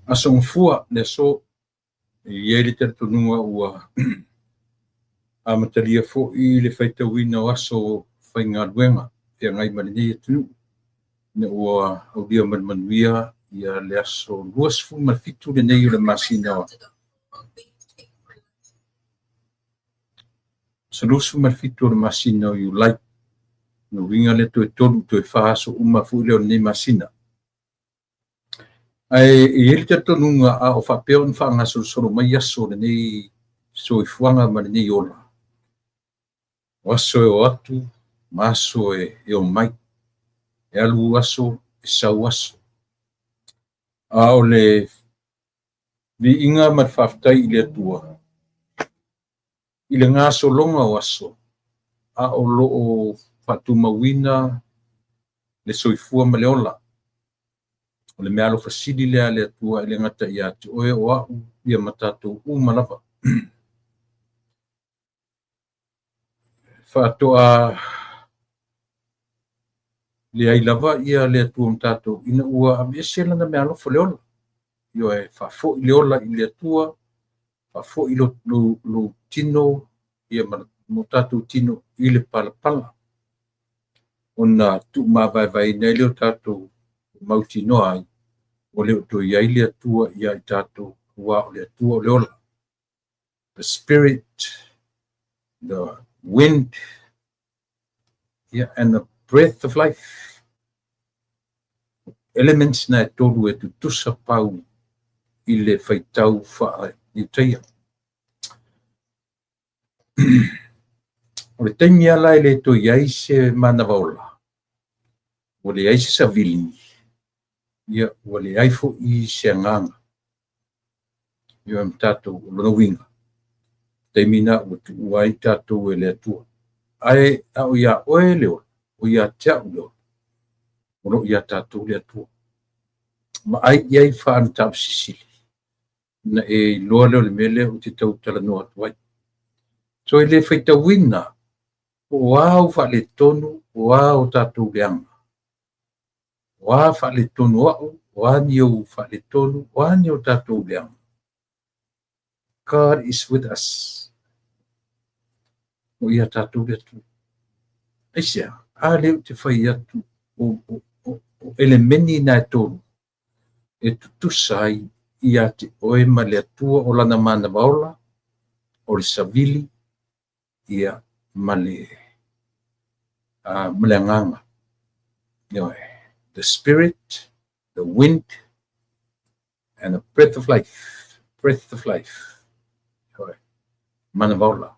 Aso Gafua, le aso, e i ai le talitonuga ua amatalia foi le faitauina o aso faigaluega feagai ma lenei atunuu, ina ua aulia ma le manuia ia le aso 27 lenei o le masina aso 27 o le masina o Iulai. O lona uiga lea toe 3 toe 4 aso uma foi lea o lenei masina. Ae e i ai le talitonuga a o faapea ona faagasolosolo mai aso o lenei soifuaga ma lenei ola, o aso e o atu ma aso e omai, e alu aso, e sau aso. A o le viiga ma le faafetai i le Atua i le gasologa o aso, a o lo o faatumauina le soifua ma le ola. O le meaalofa sili lea a le Atua e le gata ia te oe o au ia ma tatou uma lava. Faatoa leai lava ia le Atua ma tatou ina ua aveese lana meaalofa le ola. Ioe, faafoi le ola i le Atua, faafoi lou tino ia ma tatou tino i le palapala, ona tuumavaevaeina ai lea o tatou mautinoa ai ua le o toe i ai le Atua ia i tatou, aua o le Atua o le ola. The spirit, the wind, yeah, and the breath of life. Elements na e tolu e tutusa pau i le faitau faa-Iutaia. O le taimi lava la e le toe i ai se manava ola, ua leai se savili, ia, ua leai foi se agaga. Ioe ma tatou, o lona uiga, taimi na ua tuua ai tatou e le Atua. Ae a o ia oe le ola, o ia te au le ola, o lo o ia tatou le Atua. Vaai i ai faa-Mataupu na e iloa lea o le mea lea ou te tau talanoa atu ai. So e le faitauina po o a ou faaletonu, o a o tatou leaga, o a faaletonu o au, o a ni ou faaletonu, o a ni o tatou leaga. God is with us. O ia tatou le Atua. Aisea, a lea ou te fai atu o elemeni na e tolu e tutusa ai ia te oe ma le Atua o lana manava ola, o le savili, ia, ma le agaga. Ioe, the spirit, the wind, and the breath of life. Breath of life. Ioe, manava ola.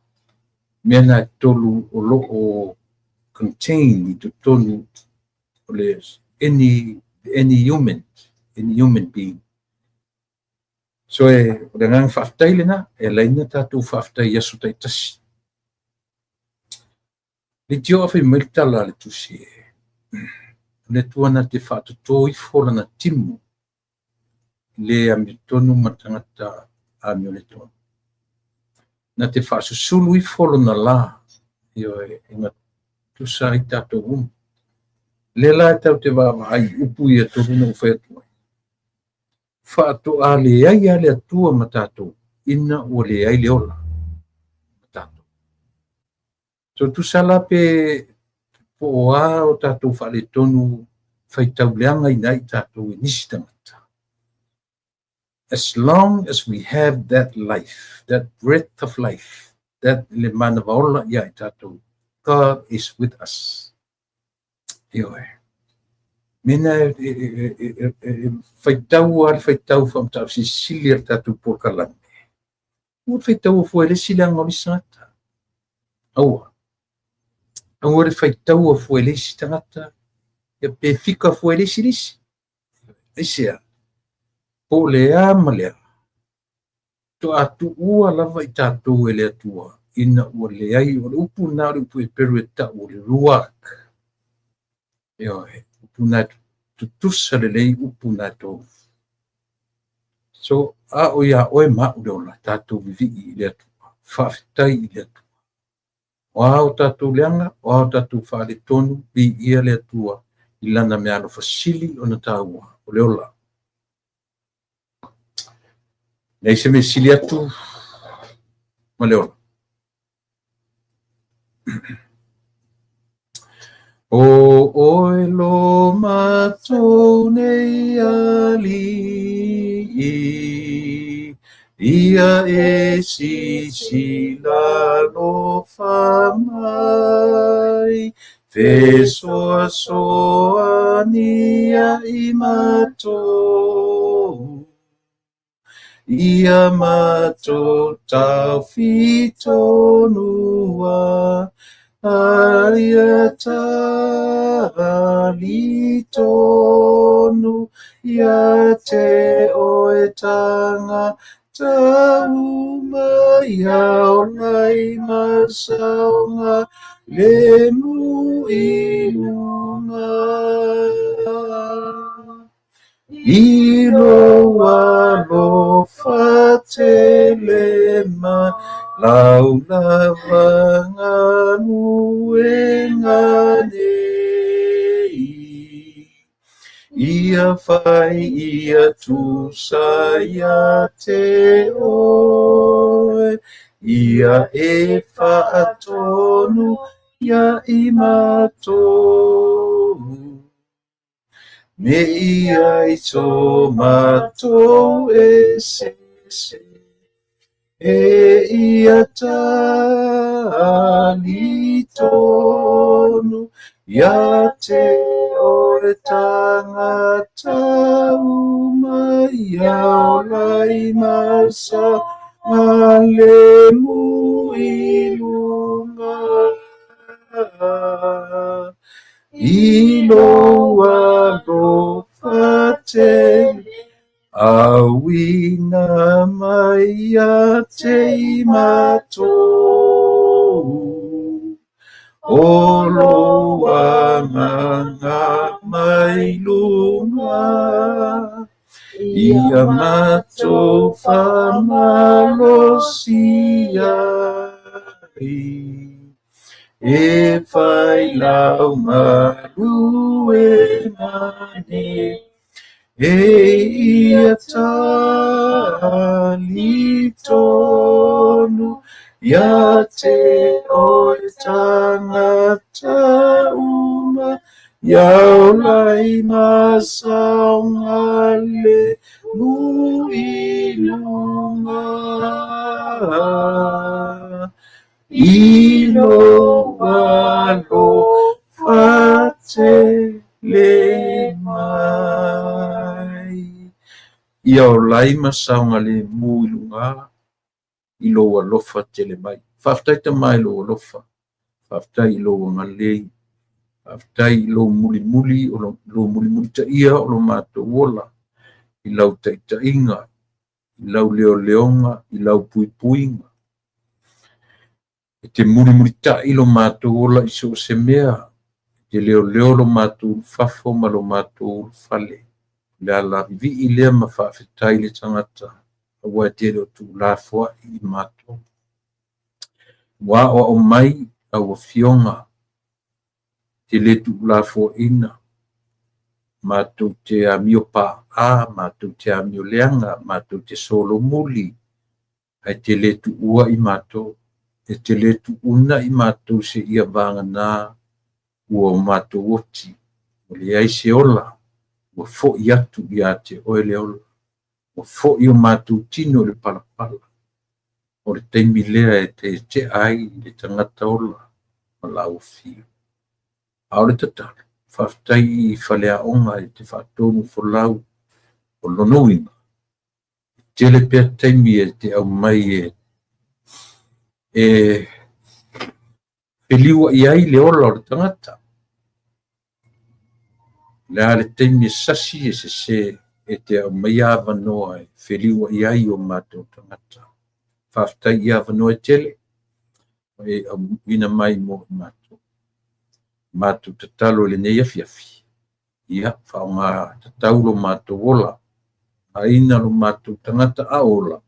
Mea na e tolu o lo o contain i totonu o le any human being. So e o le agaga faafetai lena e ala ai ona tatou faafetai i aso taitasi. Leitioa fai mai le tala a le tusi e o le Atua na te faatotō ifo lana timu le amiotonu ma le tagata amioletonu. Na te faasusulu ifo lona la, ioe, e gatusa ai tatou uma. Lea la e tau te vaavaai i upu ia tolu na ou fai atu ai. Faatoa leai lava le Atua ma tatou ina ua leai le ola ma tatou. So tusa la pe po o a o tatou faaletonu faitauleagaina ai tatou e nisi tagata. As long as we have that life, that breath of life, that le manava ola ia i tatou, God is with us. Ioe. Mena e faitau a le faitau faamatausilisili a le tatou polokalame. Ua faitau fua e le isi leaga o le isi tagata. Aua. Aua le faitaua fua e le isi tagata, ia pe fika fua e le isi le isi. Aisea, po o le a ma le a, toa tuua lava i tatou e le Atua ina ua leai o le upu na o le upu Heperu e tau o le ruach. Ioe, upu na Tutusa lelei upu na e tolu. So, a o ia oe ma au le ola, tatou vivii i le Atua. Faafetai i le Atua. O a o tatou leaga, o a o tatou faaletonu, viia le Atua i lana meaalofa sili ona taua o le ola. Leai se mea sili atu ma le ola. O oe lo matou nei Alii, ia e sisila alofa mai, fesoasoani ia i matou. Ia matou taofi tonua, a ia talitonu ia te oe tagata uma, ia ola i ma saogalemu i luga. I lou alofa tele mai lau lava galuega nei. Ia fai ia tusa ia te oe, ia e faatonu ia i matou. Me i ai so matou e sese, e ia talitonu ia te oe tagata uma, ia ola i ma saogalemu i luga. I lou alofa tele, auina mai ia te i matou. O lou agaga mai luga, ia matou faamalosi ai. E fai lau galuega nei, e ia talitonu ia te oe tagata uma, ia ola i ma saogalemu i luga. I lou alofa tele mai. Ia ola ai ma saogalemu i luga i lou alofa tele mai. Faafetai Tama i lou alofa, faafetai i lou agalelei, faafetai i lou mulimuli, o lou mulimulitaia o lo matou ola, i lau taitaiga, i lau leoleoga, i lau puipuiga. E te mulimulitai lo matou ola i so o se mea, e te leoleo lo matou ulufafo ma lo matou ulufale. O le ala vivii lea ma faafetai le tagata, aua e te le o tuulafoai i matou. Ua aoao mai lau Afioga, te le tuulafoaina, matou te amio pa'a, matou te amio leaga, matou te solomuli, ae te le tuua i matou. E te le tuuna i matou se ia vagana ua o matou oti. Ua leai se ola, ua foi atu ia te oe le ola. Ua foi o matou tino i le palapala. O le taimi lea e tetea ai le tagata ola ma lau afio. A o le tatalo, faafetai i faleaoga e te faatonu folau o lona uiga, e tele pea taimi e te aumai e feliuai ai le ola o le tagata. O le a le taimi e sasi e sese e te aumaia avanoa e feliuai ai o matou tagata. Faafetai i avanoa e tele e auina mai mo i matou. Matou tatalo i lenei afiafi. Ia, faaaoga tatau lo matou ola, aina lo matou tagata a ola,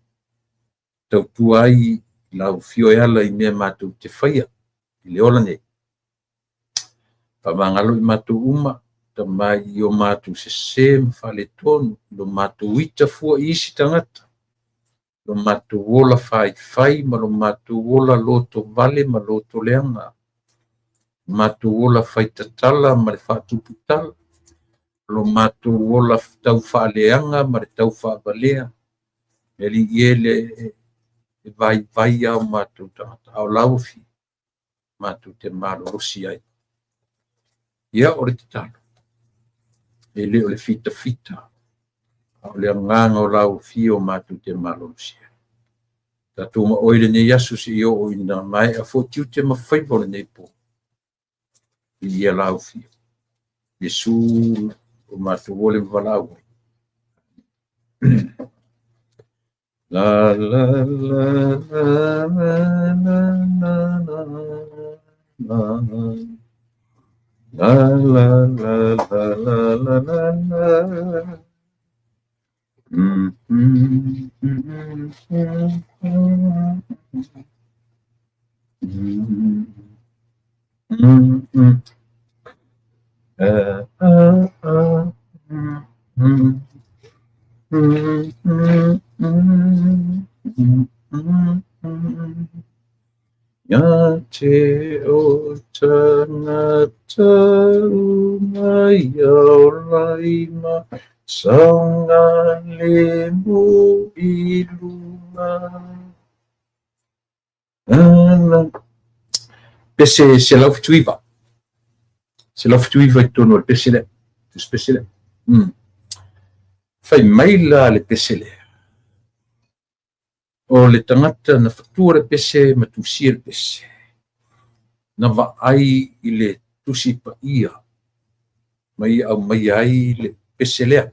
tautua ai i lau afio e ala i mea matou te faia i le ola nei. Faamagalo i matou uma, Tama i o matou sesē ma faaletonu, i lo matou ita fua i isi tagata, lo matou ola faifai ma lo matou ola lotovale ma lotoleaga, lo matou ola faitatala ma le faatuputala, lo matou ola taufaaleaga ma le taufaavalea. Le Alii e, le e vaivai lava o matou tagata, a o lau afio matou te malolosi ai. Ia, o le tatalo, e le o le fitafita, a o le agaga o lau afio matou te malolosi ai. Tatou ma oe i lenei aso seia oo ina maea foi tiute ma faiva o lenei po. Viia lau afio. Iesu o matou ole ma valaau ai. La la la la la la la la la la la la la la la la. Mm mm mm mm mm mm mm. Mm mm mm mm mm mm mm. Ia te o tagata uma ia ola i ma saogalemu i luga. Pese 179. 179 i totonu o le pese lea. Tusi pese lea. Fai mai la le pese lea. O le tagata na fatua le pese ma tusia le pese, na vaai i le Tusi Paia ma ia aumaia ai le pese lea.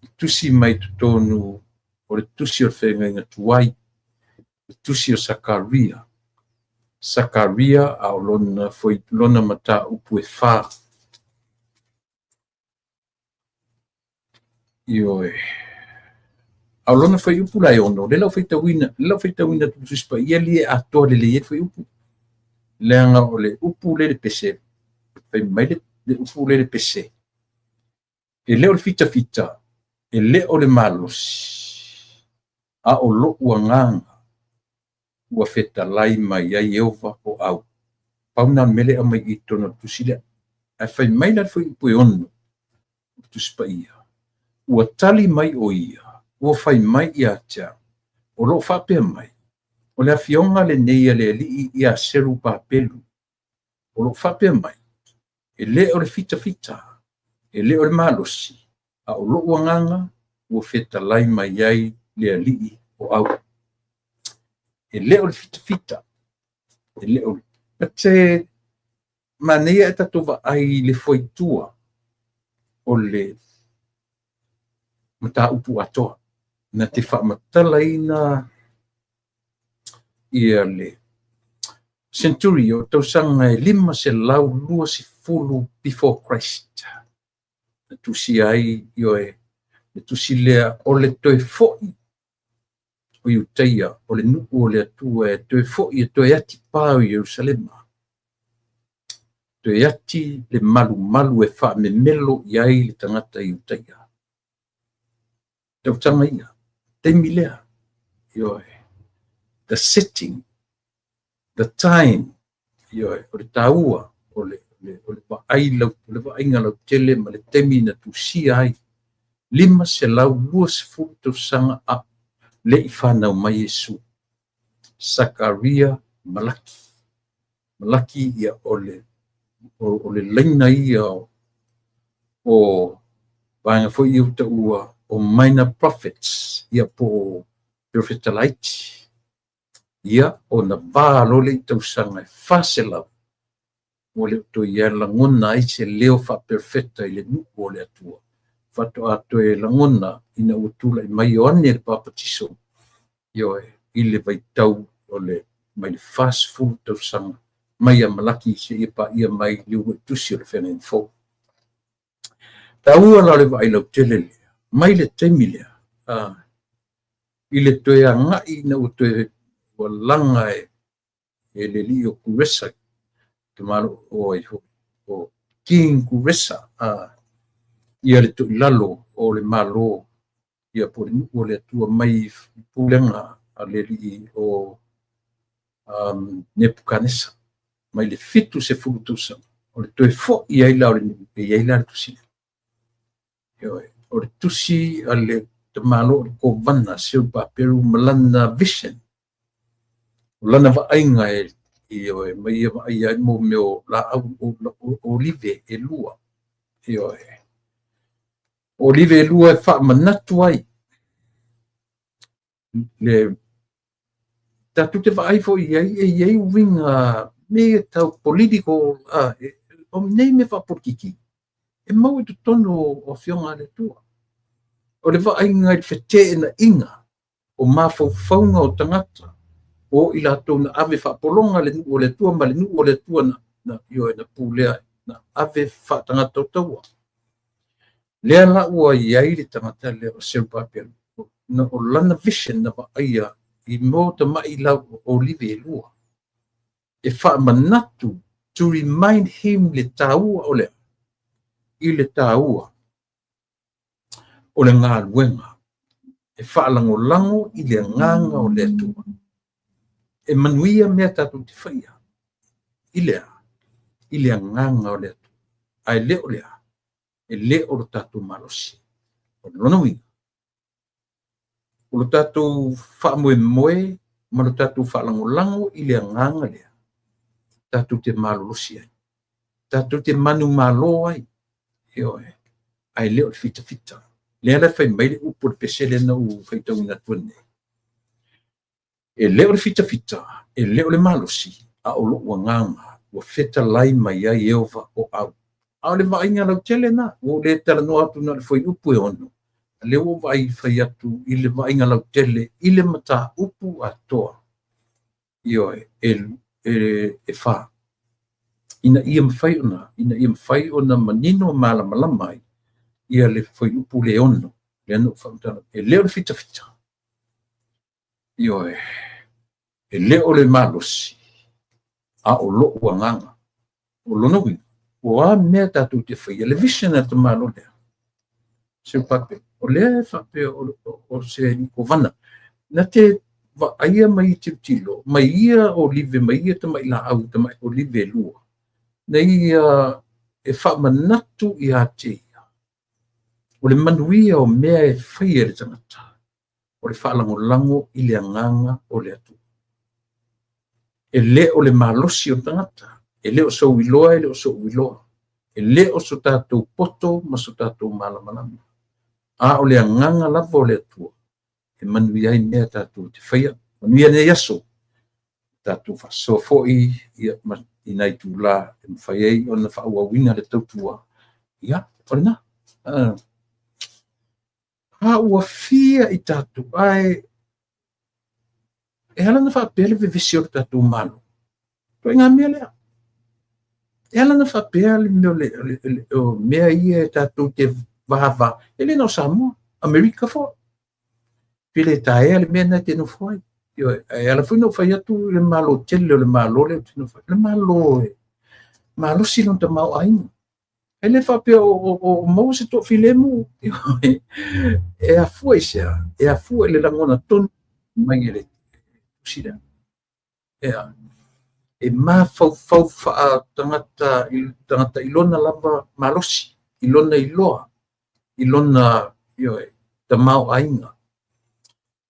I tusi mai totonu o le tusi o le feagaiga tuai, le tusi o Sakaria. Sakaria a o lona, foi, lona mataupu e 4. Ioe. A o lona fuaiupu la e 6, lea la ua faitauina, lea la ua faitauina atu i le Tusi Paia li e atoa lelei ai le fuaiupu. Leaga o le upu lea i le pese, fai mai le upu lea i le pese, e le o le fitafita, e le o le malosi, a o lo'u agaga ua fetalai mai ai Ieova o au. Pau na o le mea lea e aumai i totonu o le tusi lea. Ae fai mai la le fuaiupu e 6 o le Tusi Paia, ua tali mai o ia, ua fai mai ia te au, o lo o faapea mai, o le afioga lenei a le alii ia Serubabelu, o lo o faapea mai, e le o le fitafita, e le o le malosi, a o lo'u agaga ua fetalai mai ai le alii o au. E le o le fitafita, e le o le te manaia e tatou vaai i le fuaitua o le mataupu atoa na te faamatalaina ia le century o tausaga e 520 before Christ. Na tusia ai, ioe, le tusi lea o le toe foi o Iutaia, o le nuu o le Atua e toe foi e toe atipā o Ierusalema. Toe ati le malumalu e faamemelo i ai le tagata Iutaia. Tausaga ia, taimi lea, ioe, the setting, the time, ioe, o le taua o le vaai lau, o le vaaiga lautele ma le taimi na tusia ai, 520 tausaga a le i whanau mai Iesu. Sakaria Malaki. Malaki ia o le laina ia o vaega foi ia utaua o minor prophets ia po o profeta laiti. Ia o na vā lo le i tausaga e 400 ua le o toe ia lagona ai se leo faaperofeta i le nuu o le Atua. Faatoa toe lagona ina ua tulai mai Ioane le Papatiso, ioe, i le vaitau o le mai le 40 tausaga mai a Malaki seia paia mai le uluai tusi o le Feagaiga Fou. Taua la o le vaai lautele lea, mai le taimi lea, i le toe agai ina ua toe ua laga e le alii o Kuresa, tamalo o ai foi, o King Kuresa, ia le toilalo o le Malo, ia po o le nuu o le Atua mai pulega a le alii o Nepukanesa, mai le 70 tausaga, o le toe foi ai la o le nuu, e i ai la le tusi lea. Ioe, o le tusi a le tamalo o le Kovana Serupaperu ma lana vision, o lana vaaiga e ioe, ma ia vaaia ai mo mea o laau olive e lua. Ioe, olive e lua e faamanatu ai le tatou te vaai foi i ai, e i ai uiga mea ia tau political, o nei mea faapolitiki e maua i totonu o Afioga a le Atua. O le vaaiga i le feteenaiga o mafaufauga o tagata o i latou na ave faapologa le nuu o le Atua ma le nuu o le Atua na, ioe, na pulea, na ave faatagata o taua. Lea la ua i ai le tagata lea o Serubabel, na o lana vision na vaaia i mo tamai lau olive e lua, e faamanatu, to remind him le taua o le i le taua o le galuega e faalagolago i le agaga o le Atua. E manuia mea tatou te faia i le a? I le agaga o le Atua. Ae le o le a? E le o lo tatou malosi. O lona uiga, o lo tatou faamoemoe ma lo tatou faalagolago i le agaga lea, tatou te malolosi ai, tatou te manumalo ai, ioe, ae le o le fitafita. Lea la e fai mai le upu o le pese lea na ou faitauina atu nei. E le o le fitafita, e le o le malosi, a o lou agaga ua fetalai mai ai Ieova o au. A o le vaaiga lautele na, ua ou le talanoa atu na o le fuaiupu e 6, lea ua ou vaai fai atu i le vaaiga lautele i le mataupu atoa. Ioe, e fa. Ina ia mafai ona, ina ia mafai ona manino malamalama ai ia le fuaiupu le 6, lea na ou faamatala. E le o le fitafita, ioe, e le o le malosi, a o lou agaga. O lona uiga, o a mea tatou te faia, le vision a le tamalo lea, Serupape, o lea e faapea o se kovana, na te vaaia mai tilotilo, mai ia olive, mai ia tamai laau, tamai olive e lua, na ia e faamanatu ia te ia, o le manuia o mea e faia e le tagata, o le faalagolago i le agaga o le Atua. E le o le malosi o le tagata, e le o sou iloa, e le o sou iloa, e le o so tatou poto ma so tatou malamalama, a o le agaga lava o le Atua, e manuia ai mea tatou te faia. Manuia nei aso, tatou faasoa foi ia, ma i nai tula e mafai ai ona faaauauina le tautua. Ia, o lena. A ua fia i tatou, ae e ala ona faapea le vevesi o le tatou Malo. Ituaiga mea lea. E ala ona faapea le mea o mea ia e tatou te vava, e le na o Samoa, Amerika foi. Pe le taea le mea na te nofo ai. E ala foi na ou fai atu le malo tele o le malo lea ou te nofo ai. Le malo e malosi lona tamaoaiga. E le faapea o maua se toafilemu. E afua i sea, e afua i le lagona tonu mai e le tusi lea. Ea, e mafaufau faatagata i tagata i lona lava malosi, i lona iloa, i lona ioe, tamaoaiga.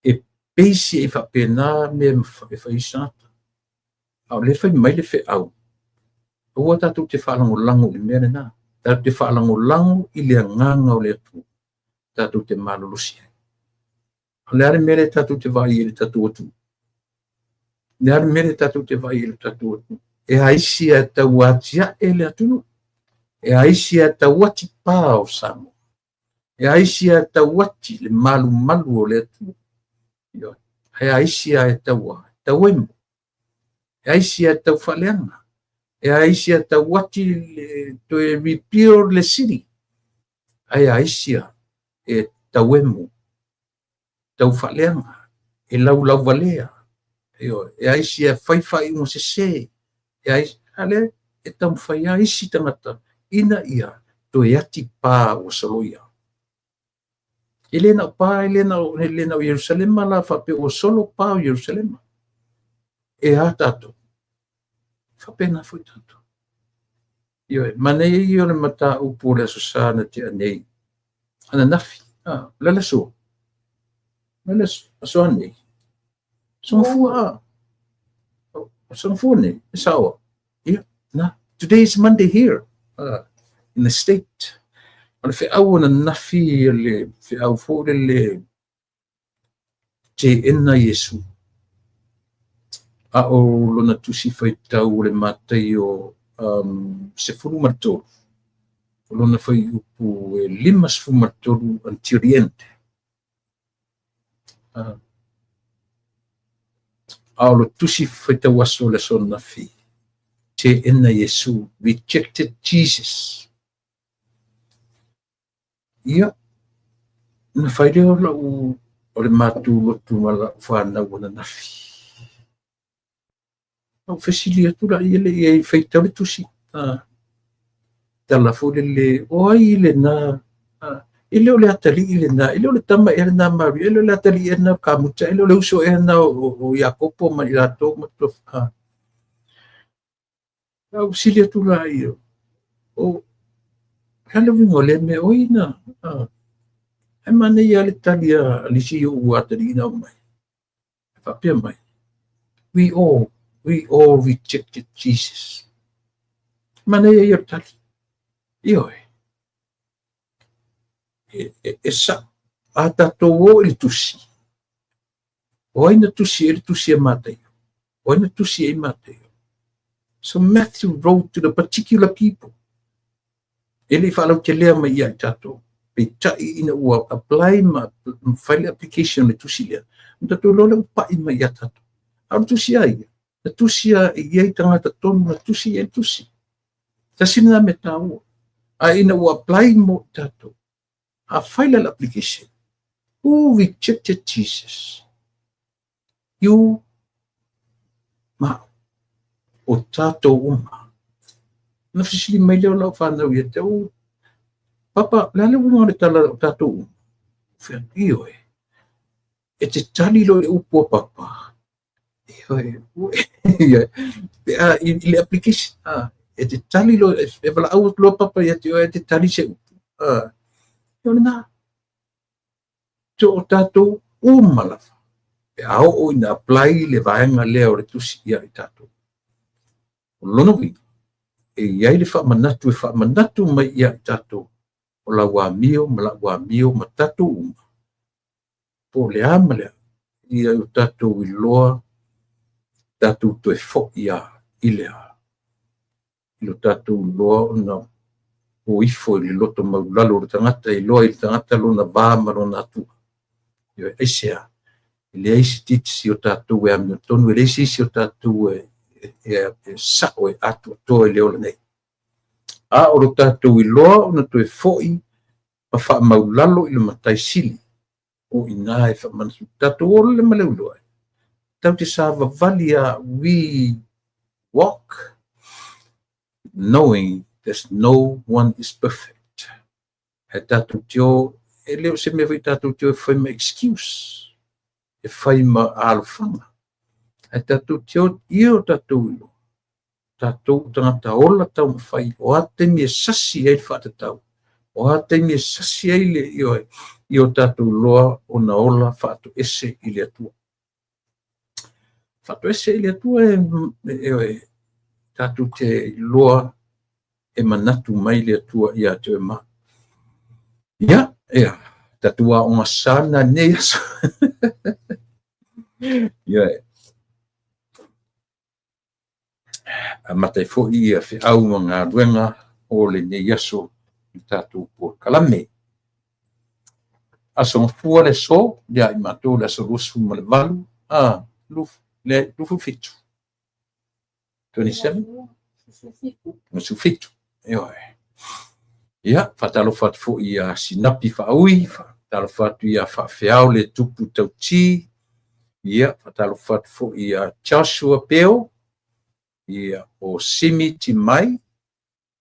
E peisi e faapena mea e fai ai tagata. A o lea fai mai le feau, aua tatou te faalagolago i le mea lena. Tatou te faalagolago i le agaga o le Atua, tatou te malolosi ai. O le a le mea lea tatou te vaai i le tatou atunuu? O le a le mea lea tatou te vaai i le tatou atunuu? E a isi e tau atiae le atunuu. E a isi e tau ati pā o Samoa. E a isi e tau ati le malumalu o le atunuu. E a isi e tau tau emo. E a isi e tau faaleaga. E a isi e tau ati le toe repeal le city. Ae a isi a e tauemu, tau faaleaga, e laulauvalea, ioe, e a isi e fai faaiuga sese, e a isi, a lea e taumafai lava isi tagata ina ia toe ati pa ua soloia. E le na o pa, e le na o, e le na o Ierusalema la faapea ua solo pa o Ierusalema. E a tatou? Faapena foi tatou. Ioe, manaia ia o le mataupu o le Aso Sa na tea nei, ananafi, a, o le ala aso, o le aso a nei, aso Gafua, a, aso Gafua nei, e sao, ia, na, today is Monday here, in the state. O le feau ananafi, o le feau foi lele teena Iesu. A o lona tusi faitau o le Mataio 13, o lona fuaiupu e 53 until the end. A o le tusi faitau aso o le aso ananafi, teena Iesu, rejected Jesus. Ia, na fai lea o lau o le matou lotu ma lau fanau ananafi. Na ou fesili atu la ia le i ai faitau le tusi. Tala foi lele, o ai lena, e le o le atalii lena, e le o le tama ea lena a Maria, e le o le atalii ea lena o Kamuta, e le o le uso ea lena o Iakopo ma i latou ma Na ou fesili atu la ia, o le a le uiga o lea mea, o ai na, ae manaia lava le tali a le isi ou atalii na aumai. Faapea mai, we all rejected Jesus. Manaia ia o le tali. Ioe. E sa, a tatou o i le tusi, o ai na tusi e le tusi a Mataio? O ai na tusi e Mataio? So Matthew wrote to the particular people. E le i faalautelea mai ia i tatou. Peitai ina ua apply ma fai le application le tusi lea, na tatou iloa lea ua pai mai ia tatou. A o le tusi a ia, na tusi a i ai tagata tonu na tusi i ai le tusi. Tasi lena mea taua. A ina ua apply mo i tatou, a fai la le application, who rejected Jesus? You ma o tatou uma. Na fesili mai lea o lau fanau ia te au, Papa, le a le uiga o le tala o tatou uma? Fai atu, ioe, e te tali loa i le upu a Papa. Ioe, pe a i le application, e te tali loa, e valaau atu loa Papa ia te oe e te tali se upu. O lena, o tatou uma lava. Pe a oo ina apply le vaega lea o le tusi ia i tatou. O lona uiga, e i ai le faamanatu e faamanatu mai ia i tatou o lau amio ma lau amio ma tatou uma. Po o le a ma le a, ia o tatou iloa, tatou toe foi a i le a. I lo tatou iloa ona o ifo i le loto maulalo o le tagata, iloa i le tagata lona va ma lona Atua. Ioe, aisea, e leai se tisi o tatou e amiotonu, e leai se isi o tatou e sao e atoatoa i le ola nei. A o lo tatou iloa ona toe foi ma faamaulalo i le Matai Sili, o ina e faamanatu. Tatou ola le ma le uloa. Tau te savavali a, we walk knowing there's no one is perfect. Ae tatou te o, e le o se mea foi tatou te o e fai ma excuse, e fai ma alofaga. Ae tatou te o ia o tatou iloa, tatou tagata ola taumafai, o a taimi e sasi ai le faatatau, o a taimi e sasi ai le ioe, i o tatou iloa ona ola faatoese i le Atua. Faatoese i le Atua e tatou te iloa e manatu mai le Atua ia te oe ma. Ia, ia, tatou aoga sa na nei aso. Ia, amata ai foi ia feau ma galuega o lenei aso i tatou polokalame. Aso Gafua le aso, ia i matou le aso 28, le 27. 27? 27. Ioe. Ia, faatalofa atu foi ia Sinapi Faaui, faatalofa atu ia Faafeao le Tupu Tauti, ia, faatalofa atu foi ia Joshua Peo, ia, o Simi Timai,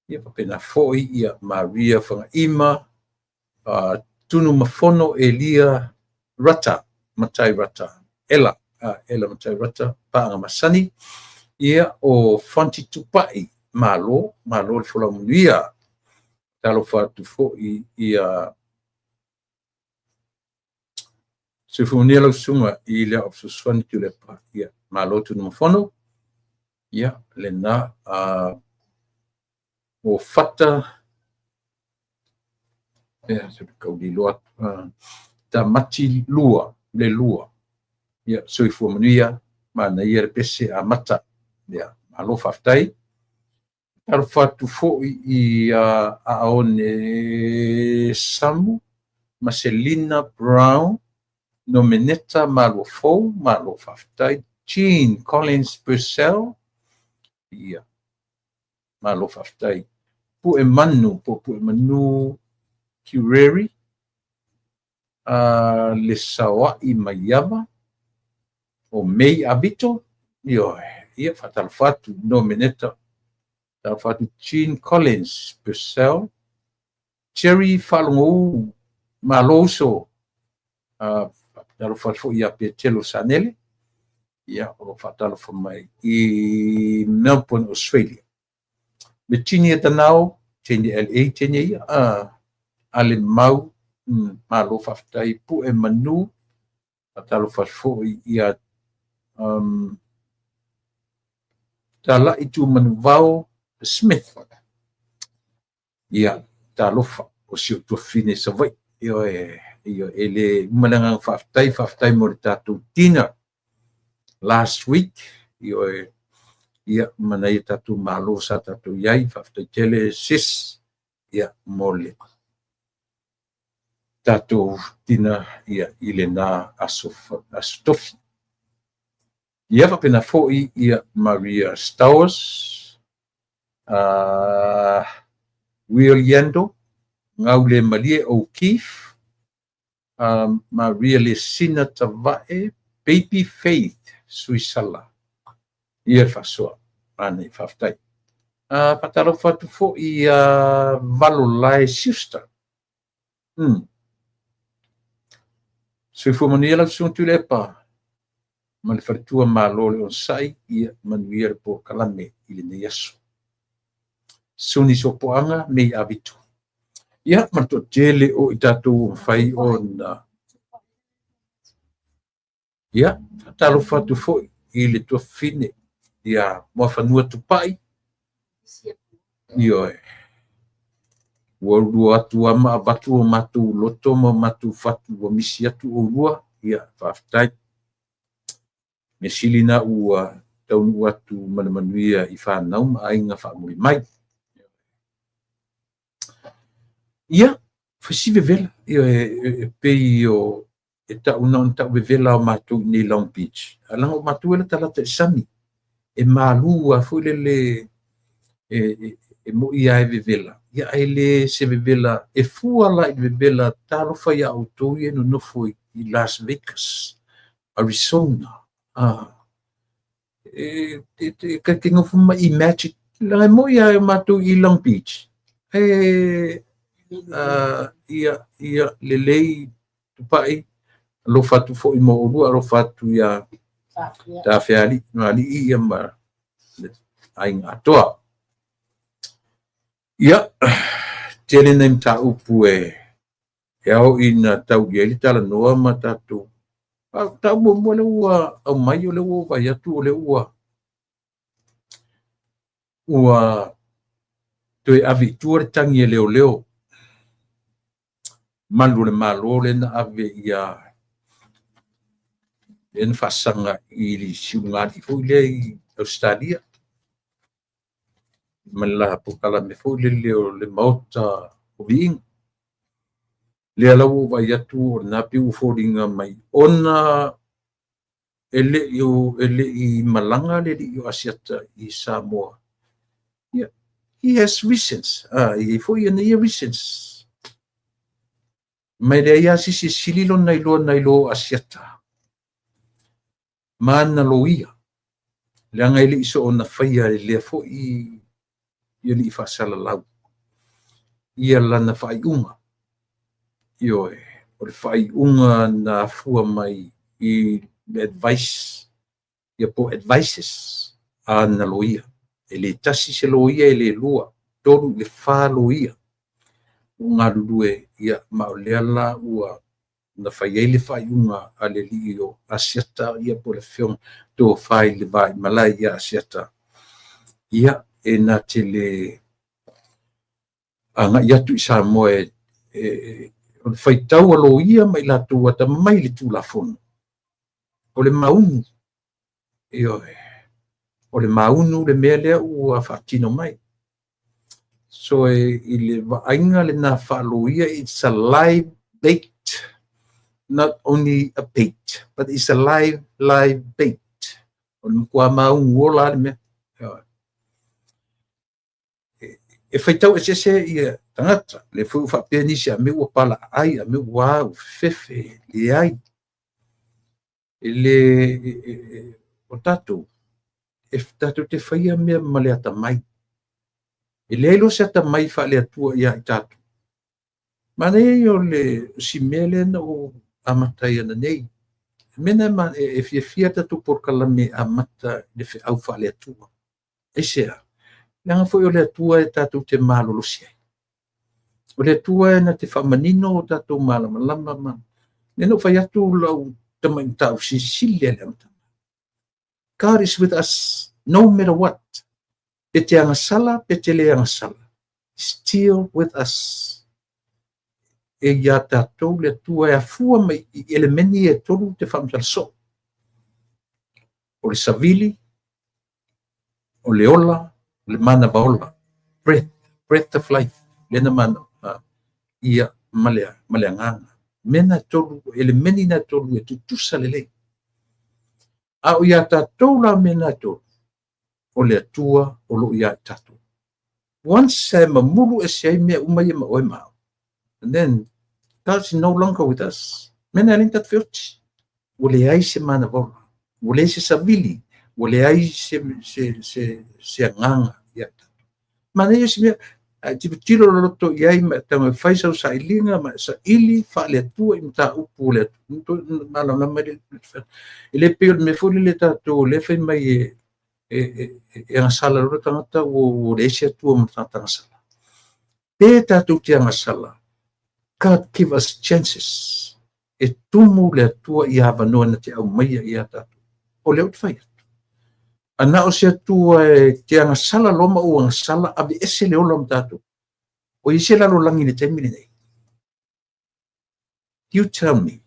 ia, faapena foi ia Maria Fagaima, Tunumafono Elia Rata, Matai Rata, Ela, Ela Matai Rata, Paaga Masani, ia, o Fonti Tupai, malo, malo le folau manuia. Talofa atu foi ia soifua manuia lau susuga i le Fesoasoani Tuilaepa. Ia, malo Tunumafono. Ia, lena o Fata ia se kaulilo atu Tamati lua le lua. Ia, soifua manuia, manaia le pese amata. Ia, malo faafetai. Talofa atu foi i Aone Samu, Marcelina Brown, Nomeneta Maluafou, malo faafetai. Jean Collins Purcell, ia, malo faafetai. Pue Manu, po Pue Manu Cureri, le Saoai Maiava, o Mei Avito, ia, faatalofa atu Nomeneta. Talofa atu Jean Collins Purcell, Jerry Faalogou, malo uso. Talofa atu foi ia Petelo Sanele, ia, o lo faatalofa mai i Melbourne, Australia. Virginia Tanao, teine LA, teine ia, ale mau, malo faafetai. Pue Manu, faatalofa atu foi ia Talai Tu Manuvao Smith. Ia, talofa o si o tuafafine Savaii. Ioe, e le uma le agaga faafetai, faafetai mo le tatou dinner last week. Ioe, ia, manaia tatou malo sa tatou iai, faafetai tele sis, ia, mo le tatou dinner, ia, i lena aso, aso tofi. Ia, faapena foi ia Maria Stowers, Will Yando, Gaule Malie O'Keefe, Maria Lesina Tavae, Baby Faith Suisala. Ia le faasoa, manaia, faafetai. Faatalofa atu foi ia Valolae Schuster. Soifua manuia lau susuga Tuilaepa ma le faletua, malo le onosai, ia manuia le polokalame i lenei aso. Suni Sopoaga, Mei Avito. Ia, ma le toatele o i tatou ua mafai ona. Ia, faatalofa atu foi i le tuafafine ia Muafanua Tupai. Ioe. Ua lua atu ama avatu o matou loto ma matou fatu ua misi atu oulua. Ia, faafetai. Mea sili na ua taunuu atu ma le manuia i fanau ma aiga faamuli mai. Ia, fasi vevela. Ia, e pei o e tau na ona tau vevela o matou i nei Long Beach. Leaga o matou e latalata i le sami. E malu a foi lele e moi lava e vevela. Ia, ae le se vevela e fua la i le vevela. Talofa ia outou ia nonofo i Las Vegas, Arizona. E te nofo ma imagine. Leaga e moi lava o matou i Long Beach. E ia, ia, lelei Tupai, alofa atu foi mo oulua, alofa atu ia Tafealii, Alii ia ma le aiga atoa. Ia, tele nai mataupu e ao ina tau i ai le talanoa ma tatou. Tau muamua lea ua aumai, o lea ua vaai atu o lea ua toe ave i tua le tagi a leoleo. Malu o le Malo lea na ave ia lea na faasaga i le siugalii foi lea i Ausetalia ma le la polokalame foi lele o le Maota o Viiga. Lea la ua ou vaai atu o lena pei ua foliga mai ona e le i malaga le alii o Asiata i Samoa. Ia, He has reasons. E i ai foi ana ia reasons. Ma e leai lava se isi e sili lona iloa nai lo Asiata ma ana loia, leaga e le i soona faia e lea foi alii faasalalau ia lana faaiuga. Ioe, o le faaiuga na afua mai i le advice, ia po o advices a ana loia. E le tasi se loia, e le lua, 3 i le 4 loia ua galulue, ia, ma o lea la ua na fai ai le faaiuga a le alii o Asiata, ia po o le afioga Tofa i le Vaimalae ia Asiata, ia, e na te le agai atu i Samoa o le faitau a loia ma i latou atamamai i le Tulafono, o le maunu, ioe, o le maunu le mea lea ua faatino mai. So i le vaaiga lena faaloia, it's a live bait, not only a bait, but it's a live, live bait. O le matua maunu ola le mea. E faitau eseese ia tagata, le foi ua faapea nisi a mea ua palaai, a mea ua ua fefefe, leai. E le, o tatou, e tatou te faia mea ma le atamai. E leai loa se atamai faale-Atua ia i tatou. Manaia ia o le si mea lea na ou amata ai ananei. Mea na e fiafia tatou polokalame amata i le feau faale-Atua. Aisea? Leaga foi o le Atua e tatou te malolosi ai. O le Atua e na te faamanino o tatou malamalama ma... Lea na ou fai atu lau tamai mataupu silisili lea i le amataga. God is with us no matter what. Pe te agasala, pe te le agasala. Still with us. E ia tatou le Atua e afua mai i elemeni e tolu te faamatala soo. O le savili, o le ola, o le manava ola. Breath, breath of life. Le na mana, ia ma le agaga. Mea na tolu, elemeni na tolu e tutusa lelei. A o ia tatou la mea na tolu, o le Atua o lo ia i tatou. Once e mamulu e se ai mea uma ia ma oe ma au, and then God's no longer with us. Mea na leai tatou feoti. Ua leai se manava ola. Ua leai se savili. Ua leai se agaga ia tatou. Manaia se mea, ai tilotilo loloto i ai ma tago e fai sau sailiga ma saili faale-Atua i mataupu o le Atua. Malamalama mai le e le pei o le mea foi lele tatou lea fai mai e agasala loa le tagata ua leai se Atua ma le tagata agasala. Pe tatou te agasala, God give us chances. E tumu le Atua i avanoa na te aumaia ia tatou. O lea ou te fai atu. Ana o se Atua e te agasala loa ma ou agasala, ave ese le ola ma tatou. O i se lalolagi le taimi lenei. You tell me.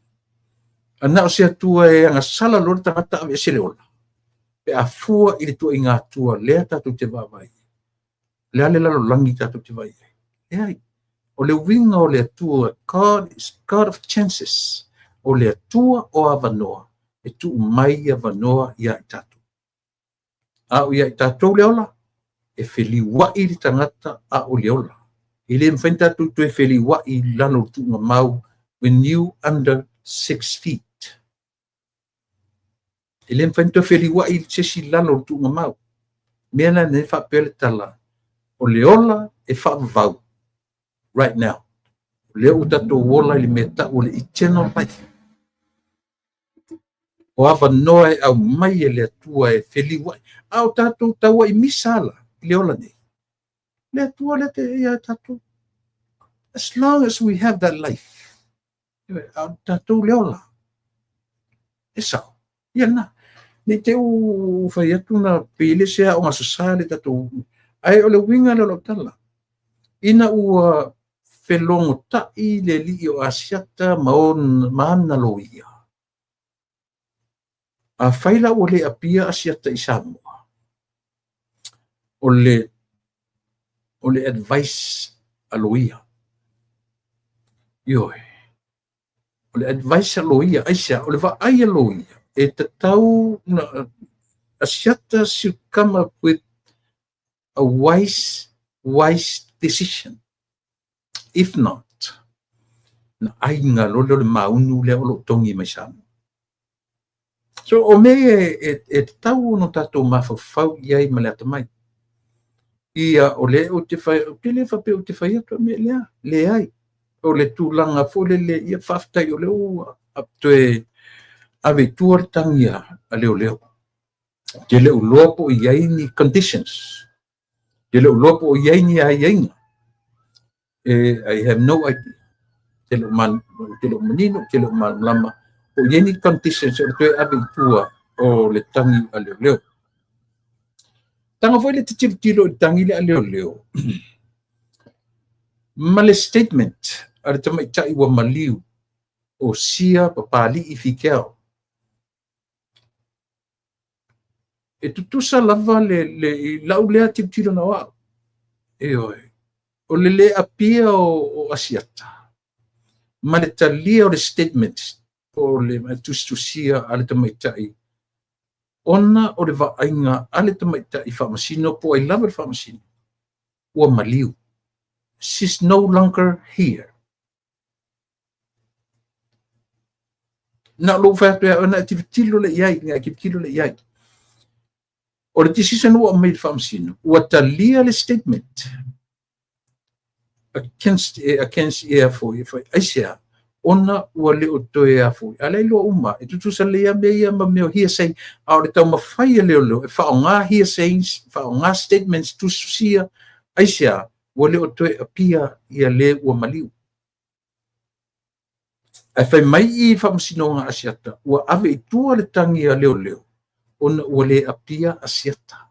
Ana o se Atua e agasala loa le tagata ave ese le ola. Pe a fua i le tuaiga Atua lea tatou te vaavaai. Le a le lalolagi tatou te vaai ai. Leai. O le uiga o le Atua, God is God of chances. O le Atua o avanoa, e tuu mai avanoa ia i tatou. A o ia i tatou le ola, e feliuai le tagata a o le ola. E le mafai ona tatou toe feliuai i lalo o le tuugamau when you under 6 feet. E le mafai ona toe feliuai i se isi lalo o le tuugamau. Mea la nei faapea le tala, o le ola e faavavau right now. O lea ua tatou ola i le mea tau o le eternal life. O avanoa e aumai e le Atua e feliuai. A o tatou tauai misa ala i le ola nei. Le Atua le te ia tatou. As long as we have that life, a o tatou le ola. E sao. Ia na. Nei te u fai atu na pele se a o sasa le tatou. Ai o le uiga le o lau tala. Ina ua felogotai le alii o Asiata ma ana loia. A fai la ua le apia Asiata i Samoa, o le advice a loia. Ioe. O le advice a loia, aisea, o le vaai a loia, e tatau na Asiata should come up with a wise Wise decision. If not, na aiga loa lea o le maunu lea o lo o togi mai Samoa. So o mea ia e tatau ona tatou mafaufau i ai ma le atamai. Ia o lea ou te fai, ou te le faapea ou te fai atu mea lea, leai. O le tulaga foi lele, ia faafetai o lea ua toe ave i tua le tagi a leoleo. Ou te le o iloa po o i ai ni conditions. Ou te le o iloa po o i ai ni aiaiga. I have no idea. Ou te le o manino, ou te le o malamalama po o i ai ni conditions o le toe ave i tua o le tagi a leoleo. Taga foi le te tilotilo i le tagi lea a leoleo ma le statement a le tamaitai ua maliu o Sia Papali'i Fikeao. E tutusa lava le i lau lea tilotilo na o au. Ioe. O le le apia o Asiata ma le talia o le statement o le tusitusia a le tamaitai ona o le vaaiga a le tamaitai faamasino po o ai lava le faamasino ua maliu. She's no longer here. Na o lou fai atu ia oe, na e tilotilo lea i ai, na e tilotilo lea i ai. O le decision ua aumai i le faamasino, ua talia le statement against ia foi, foi aisea, ona ua le o toe a foi. A lea iloa uma, e tutusa lelei lava mea ia ma mea o hearsay, a o le taumafai a leoleo e faaaoga hearsays, faaaoga statements tusitusia, aisea, ua le o toe appear ia le ua maliu. Ae fai mai i faamasinoga Asiata, ua ave i tua le tagi a leoleo ona ua le appear Asiata.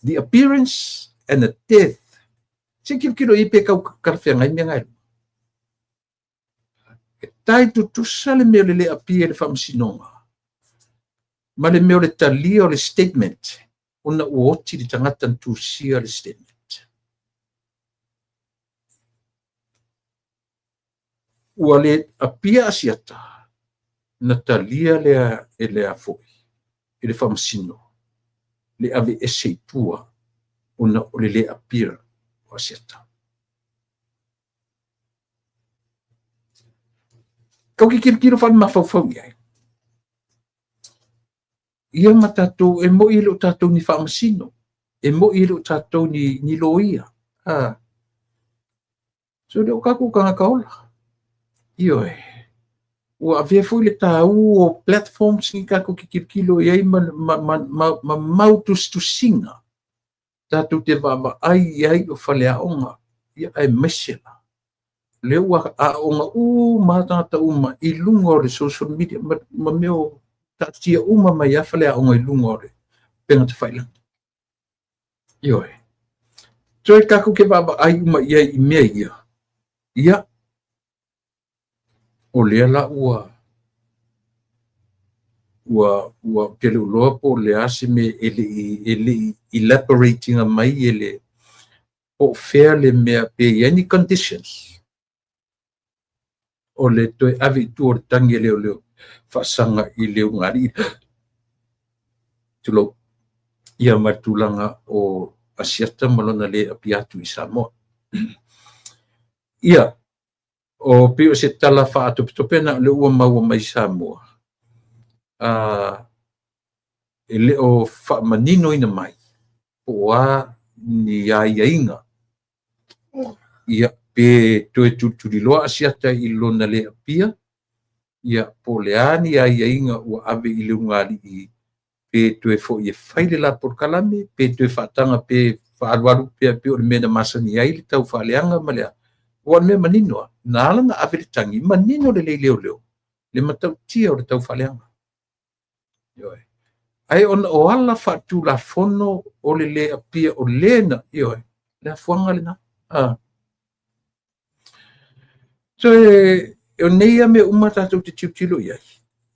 The appearance and the death. Se i tilotilo i ai pe tau talafeagai mea na e lua. E tai tutusa le mea o le le appear i le faamasinoga ma le mea o le talia o le statement ona ua oti le tagata na tusia le statement. Ua le appear Asiata na talia lea e le a foi e le faamasino le aveese i tua ona o le le appear o Asiata. Tau ke tilotilo faale-mafaufau i ai. Ia ma tatou, e moi e le o tatou ni faamasino, e moi e le o tatou ni loia. So le o tatou tagata ola. Ioe. Ua avea foi le tāu o platforms ni tatou te tilotilo i ai ma mau tusitusiga tatou te vaavaai i ai o faleaoga, ia aemaise la lea ua aooga uma tagata uma i luga o le social media ma mea o taatia uma mai lava faleaoga i luga o le upega tafailagi. Ioe. Toe tatou te vaavaai uma i ai i mea ia, ia, o lea la ua ou te le o iloa po o le a se mea e le i elaborate ina mai e le po o fea le mea pe i ai ni conditions o le toe ave i tua o le tagi a leoleo faasaga i le ulugalii. Tulou. Ia ma le tulaga o Asiata ma lona le apia atu i Samoa. Ia, o pei o se tala faatopetope na o lea ua maua mai Samoa, e le o faamaninoina mai po o a ni aiaiga. Ia, pe toe tulituliloa Asiata i lona le apia, ia, po o le a ni aiaiga ua ave i le ulugalii, pe toe foi e fai le la polokalame, pe toe faataga, pe faaalualu pea pei o le mea na masani ai le tau faaleaga ma le a. Ua o le mea manino lava, na ala ona ave le tagi, manino lelei leoleo, le matautia o le tau faaleaga. Ioe. Ae ona o ala faatulafono o le le apia o le na, ioe, le afuaga lena. So e o nei a mea uma tatou te tilotilo i ai,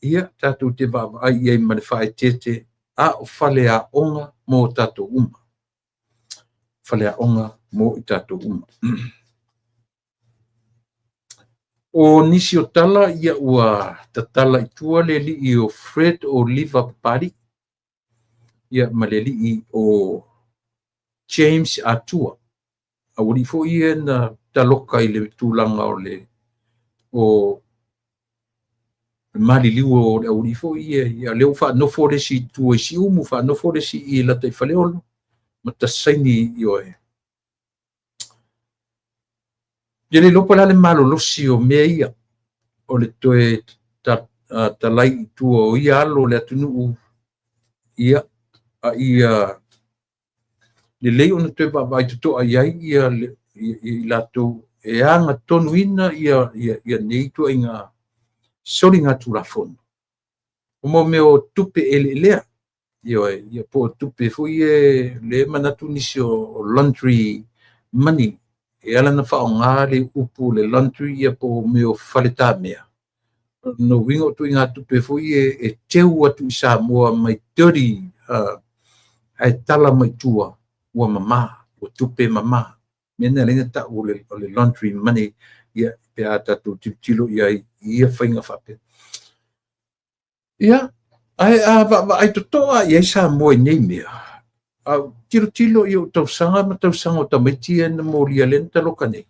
ia tatou te vaavaai i ai ma le faaeteete, a o faleaoga mo tatou uma. Faleaoga mo i tatou uma. O nisi o tala ia ua tatala i tua le alii o Fred Oliva Papali'i, ia ma le alii o James Atua. Aualii foi ia na taloka i le tulaga o le o maliliu o le aualii foi ia, ia lea ua faanofo le isi i tua i Siumu, faanofo le isi i lata i Faleolo, ma tasaini i oe. Ia le iloa po o le a le malolosi o mea ia, o le toe talai i tua o ia alo o le atunuu, ia, a ia lelei ona toe vaavaai totoa i ai ia i latou e agatonuina ia nei ituaiga soligatulafono. O mea o tupe eleelea, ioe, ia po o tupe foi ia lea e manatu nisi o laundry money, e ala ona faaaoga le upu le laundry ia po o mea o faletamea. O lona uiga o ituaiga tupe foi ia e teu atu i Samoa mai dirty, ae tala mai tua ua mama, ua tupe mama. Mea na e ala ona tau o le laundry money, ia pe a tatou tilotilo i ai i ia faiga faapea. Ia, ae a vaavaai totoa i ai Samoa i nei mea, a tilotilo i ou tausaga ma tausaga o tamaiti ia na molia lea na taloka nei,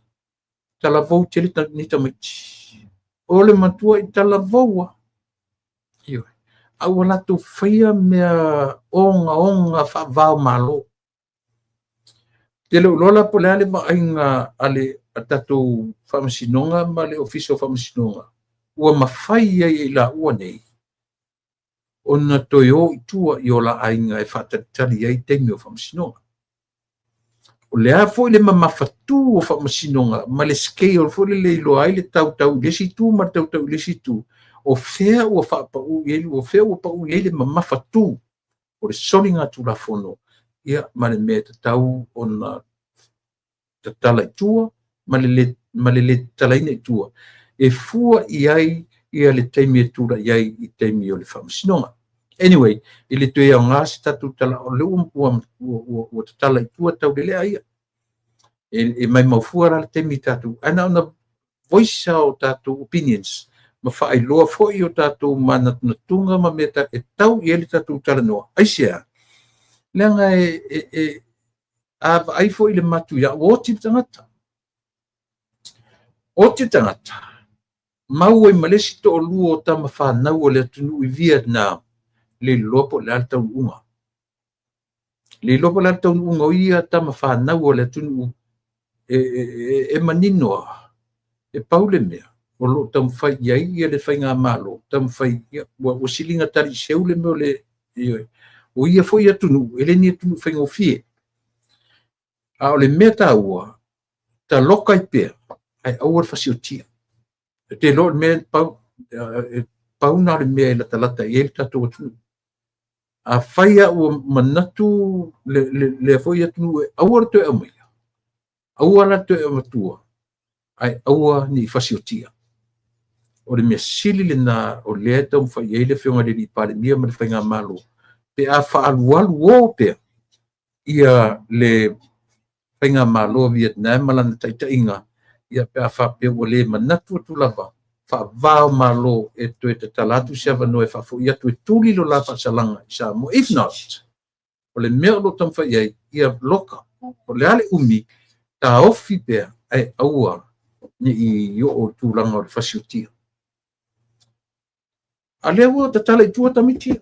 talavou tele nei tamaiti. O le matua i talavou a. Ioe. A ua latou faia mea ogaoga faava o Malo. Te le o iloa la po o le a le vaaiga a le tatou Faamasinoga ma le Ofisa o Faamasinoga ua mafai ai e i laua nei ona toe o i tua i o la aiga e faatalitali ai taimi o faamasinoga. O le a foi le mamafatu o faamasinoga ma le scale foi lele e iloa ai le tautau i le isi itu ma le tautau i le isi itu, o fea ua faapau i ai, o fea ua pau i ai le mamafatu o le soligatulafono, ia ma le mea e tatau ona tatala i tua ma le le tatalaina i tua, e fua i ai ia le taimi e tulai ai i taimi o le faamasinoga. Anyway, e le toe aoga se tatou tala, o lea ua tatala i tua taulelea ia. E maumau fua la le taimi tatou, ae na ona voice o tatou opinions ma faailoa foi o tatou manatunatuga ma mea e tau i ai le tatou talanoa. Aisea? Leaga e a vaai foi le matuia, ua oti le tagata. Oti le tagata, mau ai ma le isi toalua o tama fanau o le atunuu i Vietnam, le iloa po o le a le taunuuga. Le iloa po o le a le taunuuga o ia tama fanau o le atunuu e manino lava, e pau le mea o lo o taumafai i ai ia le faigamalo, taumafai ia, ua siliga taliseu le mea o le, o ia foi atunuu, e le ni atunuu faigofie. A o le mea taua, taloka ai pea, ae aua le fasiotia. E te iloa o le mea pau na o le mea e latalata i ai le tatou atunuu. Afai lava ua manatu lea foi atunuu e aua le toe aumaia, aua la le toe avatua, ae aua ne i fasiotia. O le mea sili lena o lea e taumafai i ai le Afioga i le Palemia ma le faigamalo, pe a faaalualu o pea ia le faigamalo a Vietnam ma lana taitaiga, ia pe a faapea ua le manatu atu lava faava o Malo e toe tatala atu se avanoa e faafoi atu e tuli lo la faasalaga i Samoa. If not, o le mea o lo o taumafai i ai, ia loka. O le a le umi, taofi pea, ae aua ne i oo i tulaga o le fasiotia. A lea ua tatala i tua tamaiti ia.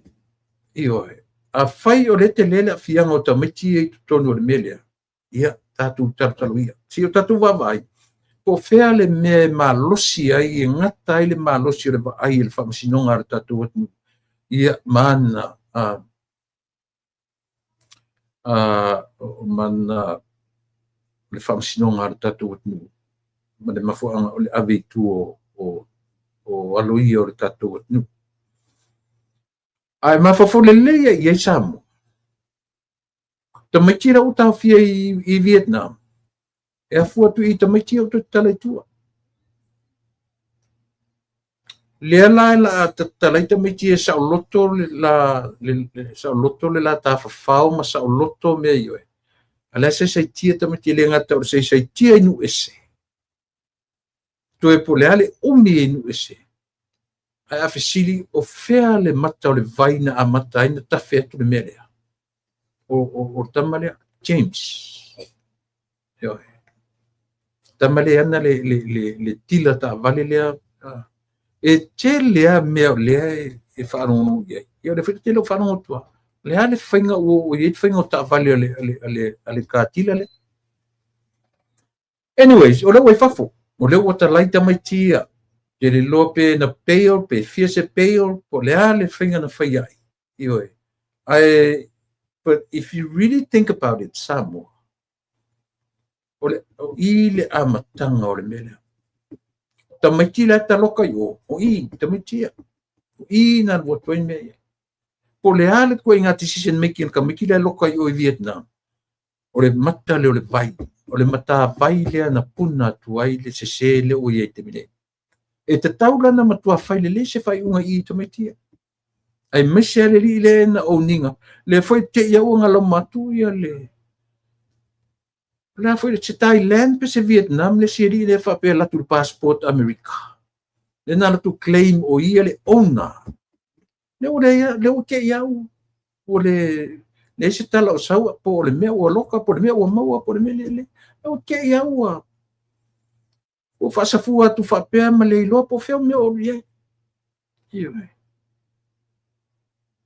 Ioe. Afai o lea tele le aafiaga o tamaiti ia i totonu o le mea lea, ia tatou talotalo ia. Se i o tatou vaavaai, po o fea le mea e malosi ai, e gata ai le malosi o le vaai i le faamasinoga a le tatou atunuu, ia ma ana le faamasinoga a le tatou atunuu, ma le mafuaaga o le ave i tua o alo ia o le tatou atunuu. Ae mafaufau lelei ai i ai Samoa. Tamaiti la ua taofia i Vietnam, e afua atu i tamaiti ia ua toe tatala i tua. Lea la e la tatala ai tamaiti e saoloto le la, saoloto le la tafafao ma saoloto mea ioe. A lea saisaitia tamaiti e le gata o le saisaitia i nuu ese, toe po o le a le umi i nuu ese, ae a fesili o fea le mata o le vai na amata ai na tafe atu le mea lea. O le tama lea. James. Ioe. Tama lea ana le tila taavale lea. E tele lava mea o lea e faalogologo i ai. Ia o lea foi ou te le o faalogo atu lava. O le a le faiga ua oo i ai le faiga o taavale a le car dealer lea? Anyways, o lea ua i fafo. O lea ua talai tamaiti ia. Te le iloa pe na bail, pe fia se bail, po o le a le faiga na fai ai. Ioe. Ae, but if you really think about it, Samoa, o i le amataga o le mea lea. Tamaiti la e taloka i o, o i, tamaiti ia. O i na alu atu ai mea ia. Po o le a le ituaiga decision making a le tamaiti la e loka i o i Vietnam, o le mata lea o le vai, o le matavai lea na puna atu ai le sese lea ua i ai i le taimi nei. E tatau la ona matua fai lelei se faaiuga i i tamaiti ia. Aemaise lava le alii lea na own ina, lea foi te i ua na lauma atu ia le le a foi se Thailand pe se Vietnam le isi alii lea faapea alu atu i le passport Amerika. Lea na alu atu claim o ia le owner. Lea ua leai, lea ua te i au ua le leai se tala o sau po o le mea ua loka po o le mea ua maua po o le mea lea. Lea ua te i au ua faasafua atu faapea ma le iloa po o fea o mea o i ai. Ioe.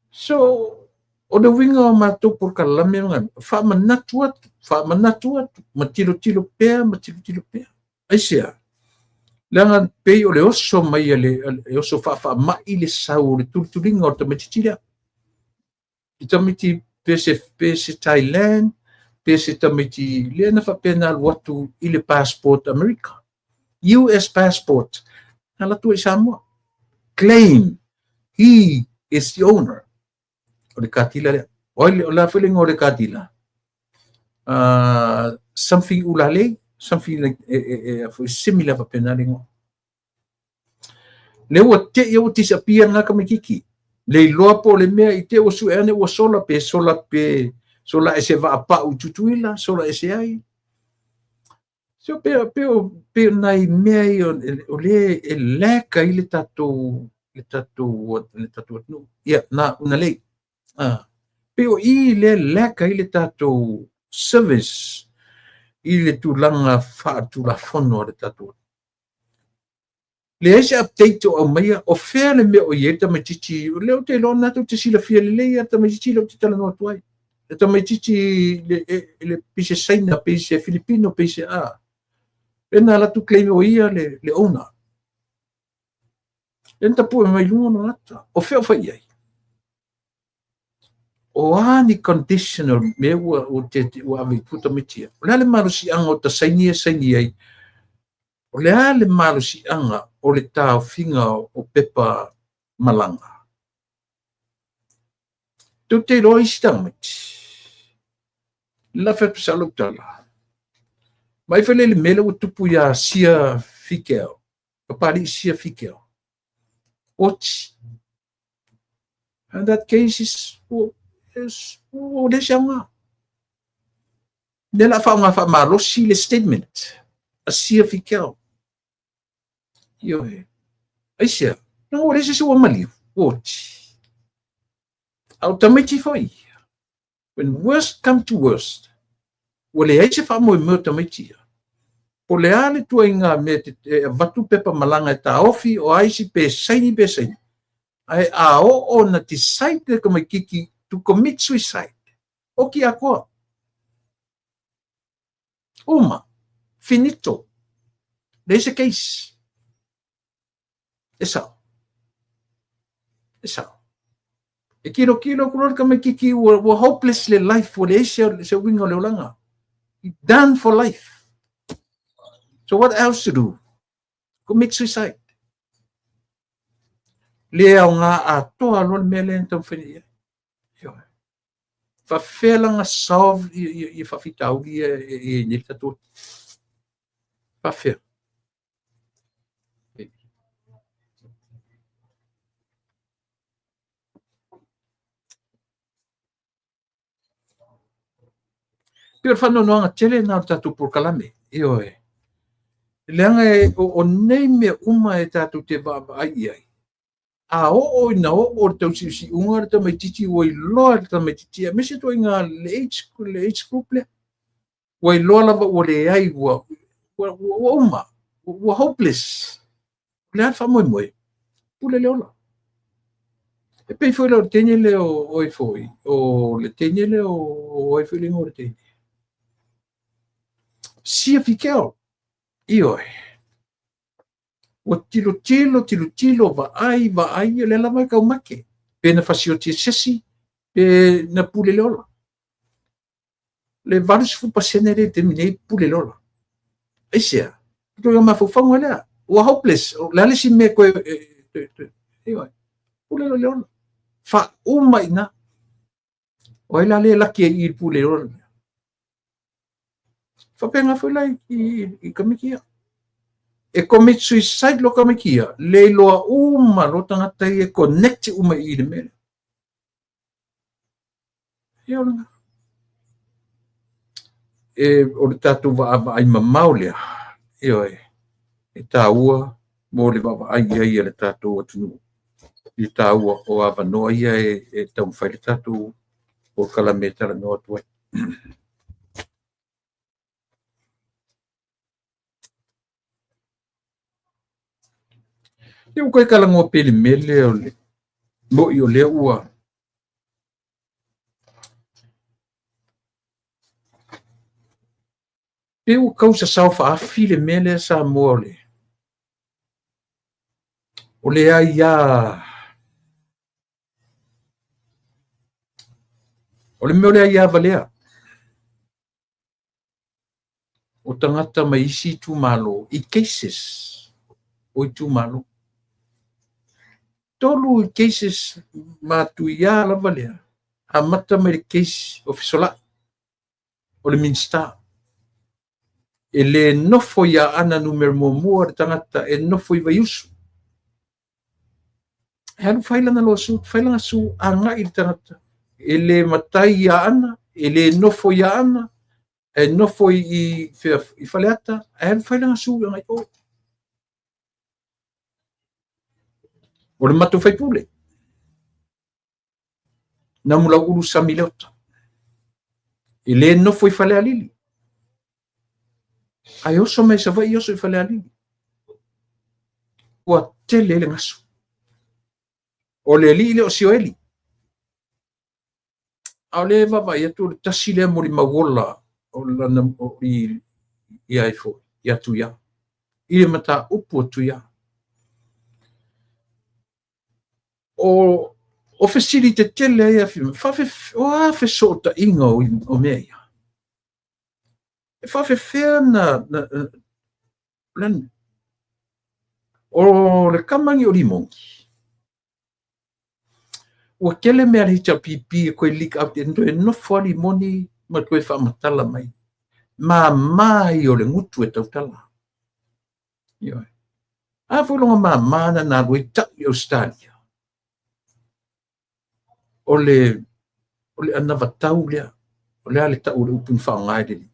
So, o le uiga o matou polokalame, faamanatu atu, faamanatu atu, ma tilotilo pea, ma tilotilo pea. Aisea? Leaga pei o le oso mai a le oso faafaamai le sau o le tulituliga o le tamaitiiti lea. I tamaiti pe se Thailand, pe se tamaiti lea na faapea na alu atu i le passport America. US passport. Na alu atu i Samoa. Claim he is the owner. O le car dealer lea. O ai o le a foi le igoa o le car dealer? Something ulalei, something like e similar faapena le igoa. Le ua te i ua disappear ngā tamaitiiti. Le iloa po o le mea i te ua sue ane ua sola pe sola pe sola e se vaapau i Tutuila, sola e se ai. So pe nai mea ia o le e lack ai le tatou atunuu. Ia, na una lei. Ah. Pe o i le lack ai le tatou service i le tulaga faatulafono a le tatou. Leai se update o aumaia, o fea le mea o i ai le tamaitiiti, o lea ou te iloa na tou te silafia lelei a tamaitiiti lea ou te talanoa atu ai. Le tamaitiiti le pei se Saina, pei se Filipino, pei se a. E na alu atu claim o ia le owner. Le na tapue mai luga o lata. O fea o fai i ai? O a ni condition o mea ua ave i tua tamaiti ia. O le a le malosiaga o ta saini e saini ai? O le a le malosiaga o le taofiga o pepa malaga? Tou te iloa isi tamaiti. Le la fai atu sa lou tala. Mai fai le mea lea ua tupu ia Sia Figiel. Papalii Sia Figiel. Oti. And that case is ua le se aoga. Lea la faaaoga faamalosi le statement a Sia Figiel. Ioe. Aisea, na ua le se ua maliu. Oti. A o tamaiti foi. When worst come to worst, ua leai se faamoemoe o tamaiti ia. Po le a le tuaiga mea e avatu pepa malaga e taofi o aisi pe saini pe saini. Ae a oo na decide le tamaitiiti to commit suicide. Oki atoa. Uma. Finito. Leai se case. E sao. E sao. E kilo kilo ku le tamaitiiti ua hopeless le life ua leai se uiga o le olaga. Done for life. So what else to do? Commit suicide. Le aoga atoa loa le mea lea na taumafai nei i ai. Ioe. Faafefea la ona solve ia faafitauli ia e i ai nei le tatou. Faafefea. E pei o le faanoanoaga tele lena o le tatou polokalame. Ioe. Leaga o nei mea uma e tatou te vaavaai i ai. A oo ina oo le tausiusiuga le tamaitiiti ua iloa e le tamaitiiti aemaise ituaiga le age group lea. Ua iloa lava ua leai, ua uma, ua hopeless. O le a le faamoemoe? Pule le ola. E pei foi lea o le teine lea o ai foi, o le teine lea o ai foi le igoa o le teine. Sia Fikel. Ioe. Ua tilotilo, tilotilo, vaai, vaai, o lea lava e taumate. Pe na fasioti e se isi, pe na pule le ola. Le 80% lea i le taimi nei pule le ola. Aisea? Ituaiga mafaufauga lea. Ua hopeless. O le a le isi mea toe, ioe, pule loa le ola. Faauma i ina. O ai la lea e laki ai i i le pule le ola lea? Faapena foi la i tamaiti ia. E commit suicide loa tamaiti ia, le iloa uma loa tagata ia e connect uma i i le mea lea. Ia o lena. E, o le tatou vaavaai mamao lea, ioe, e taua mo le vaavaai i ai a le tatou atunuu i le taua o avanoa ia e taumafai le tatou polokalame e talanoa atu ai. Ia ua toe talanoa pea i le mea lea o le mo'i o lea ua pei ua tau sasao faaafi le mea lea Samoa o le o le aia o le mea o le aia valea o tagata mai isi itumalo i cases o itumalo. 3 cases matuia lava lea, amata mai le case o Fesolai, o le Minisita. E le nofo i Aana numera muamua le tagata e nofo i Vaiusu. E alu fai lana lawsuit, fai lana sue agai i le tagata. E le matai i Aana, e le nofo i Aana, e nofo i Faleata, ae alu fai lana sue agai i o. O le matou faipule, Namulauulu Sami Leota, e le nofo i Falealili, ae oso mai Savaii oso i Falealili. Ua tele le gasu. O le alii lea o Sioeli. A o lea e vaavaai atu o le tasi lea molimau ola o lana o i ia ai foi, ia Tuia. I le mataupu a Tuia. O fesili tetele ai a fai mai, o a fesootaiga o mea ia? E faafefea na o le tama nei o Limoni. Ua tele mea a le HRPP e toe leak out e toe nofo a Limoni ma toe faamatala mai. Māmā ia o le gutu e tautala. Ioe. A foi longa māmā na na alu ai tau i Australia. O le anavatau lea, o le a le tau o le upu na faaaoga e le alii.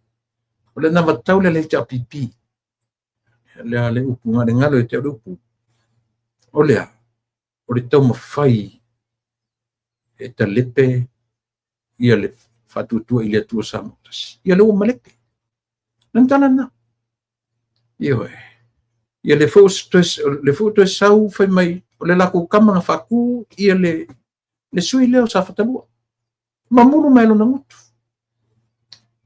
O le anavatau lea a le HRPP, le a le upu, na le galo ia te au le upu. O le a, o le taumafai e talepe ia le faatuatua i le Atua Samoa tasi. Ia lea ua malepe. Lana tala lena. Ioe. Ia le foi toe sau fai mai o le latou tama na faatu ia le sui lea o Safatalua. Mamulu mai lona gutu.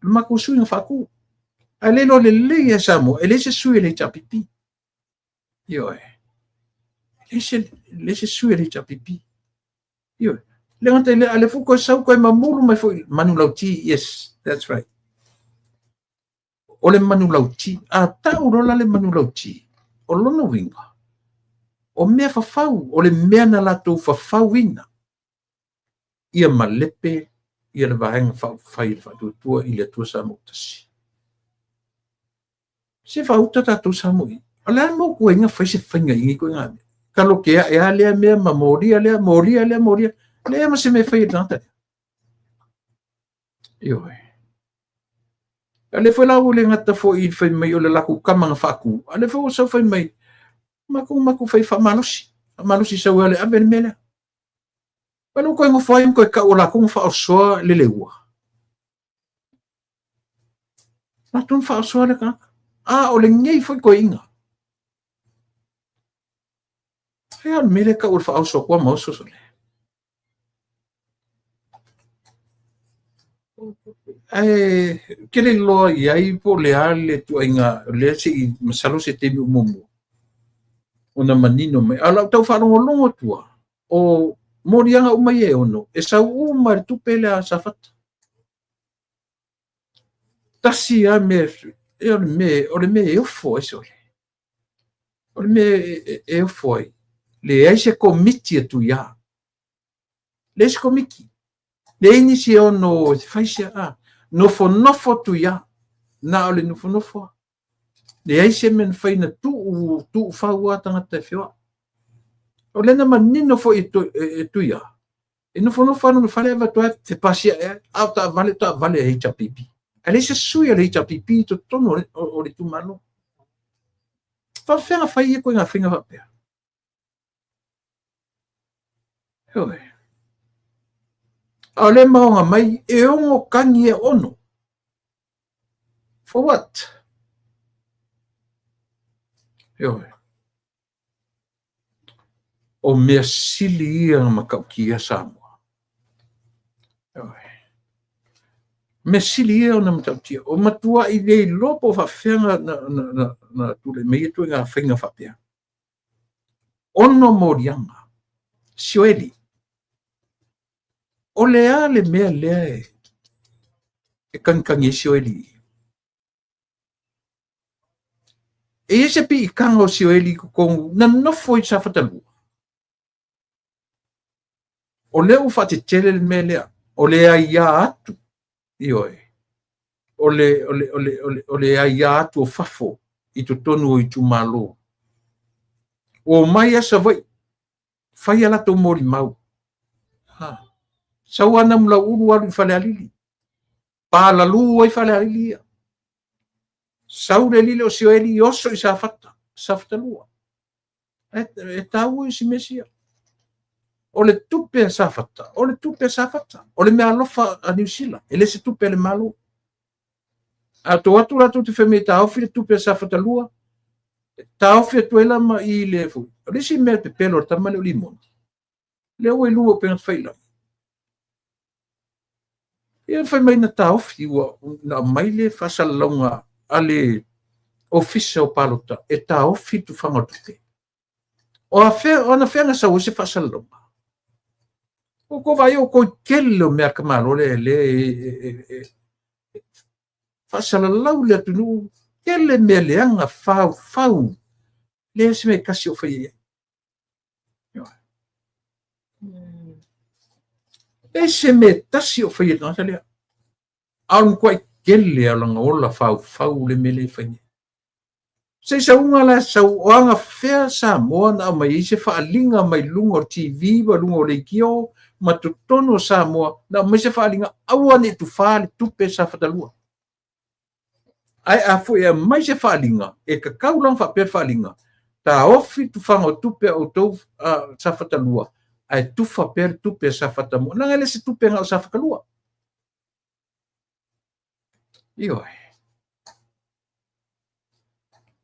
Le matou sui na faatu. Ae le iloa lelei e Samoa, e leai se sui a le HRPP. Ioe. E leai se sui a le HRPP. Ioe. Le gata i lea, a le foi toe sau toe mamulu mai foi manulauti. Yes, that's right. O le manulauti, a tau loa le manulauti, o lona uiga, o mea fafau, o le mea na latou fafauina, ia malepe ia le vaega faaupufai le faatuatua i le Atua Samoa tasi. Se faauta tatou Samoa i. O le a le mau tuuaiga fai se faiga i nei ituaiga mea? Kaloke ae a lea mea ma molia lea, molia lea, molia. Leai ma se mea e fai e le tagata lea. Ioe. A lea foi la ua le gata foi i fai mai o le latou tama na faatu, a lea foi ua sau fai mai, matou fai faamalosi. Faamalosi sau e alu e ave le mea lea. Ae lea ua toe nofo ai ma toe tau o latou na faaosoa le leua. Latou na faaosoa le tagata. A o lenei foi toeaina. Ai o le mea lea e tau o le faaoso atu ma oso sole. Ae ou te le iloa i ai po o le a le ituaiga lea se i masalo se taimi o muamua ona manino mai. A o lau tau faalogologo atu lava, o moliaga uma ia e ono, e sau uma i le tupe lea a Safata. Tasi lava mea, e o le mea e ofo ai sole. O le mea e ofo ai, leai se komiti a Tuia. Leai se komiti. Leai nisi e ono e fai se a. Nofonofo Tuia. Na o le nofonofo lava. Leai se mea na fai na tuu, tuu fau lava tagata e feoai. O lea na manino foi e Tuia, e nofonofo lava lona fale ae avatu lava fepasia'i ai, a o taavale, o taavale a HRPP. Ae leai se sui a le HRPP i totonu o le itumalo. Faafefea ona fai ia ituaiga faiga faapea? Ioe. A o lea e maoga mai e ono tagi e ono. For what? Ioe. O mea sili ia na matautia Samoa. Ioe. Mea sili ia ona matautia. O matuai le iloa po o faafefea na tulai mai ia ituaiga faiga faapea. Ono moliaga. Sioeli. O le a le mea lea e tagitagi ai Sioeli? E i ai se piitaga o Sioeli i totonu na nofo i Safata 2. O lea ua faatetele le mea lea, o le aia atu, ioe, o le aia atu o fafo i totonu o itumalo. Ua omai lava Savaii, fai a latou molimau. Ha. Sau lava Namulauulu alu i Falealili. Palalu ai Falealili ia. Sau le alii lea o Sioeli oso i Safata, Safata 2. E taua isi mea sia. O le tupe a Safata, o le tupe a Safata, o le mea alofa a Niu Sila, e le se tupe a le Malo. A tou atu latou te fai mai e taofi le tupe a Safata 2, e taofi atu ai la ma i le foi. O le isi mea pepelo o le tama lea o Limoni, lea ua i luga o upega tafailagi. Ia fai mai na taofi, ua na aumai le faasalalauga a le Ofisa o Palota e taofi le tufaga o le tupe. O ana fea na sau ai se faasalalauga? O tou vaai o toi tele o mea a le tamaloa lea e faasalalau le atunuu, tele mea leaga, faufau, leai se mea e tasi o fai ai. Leai se mea e tasi o fai e le tagata lea. A o le matuai tele o lana ola faufau le mea lea e fai nei. Se i sauga la sau o aga fea Samoa na aumai ai se faaaliga mai luga o le TV ma luga o leitio ma totonu o Samoa na aumai se faaaliga aua ne i tufā le tupe Safata 2. Ae a foi e aumai se faaaliga, e tatau la ona faapea le faaaliga, taofi le tufaga o tupe a outou Safata 2, ae tufa pea le tupe a Safata 1. Leaga e le se tupe na o Safata 2. Ioe.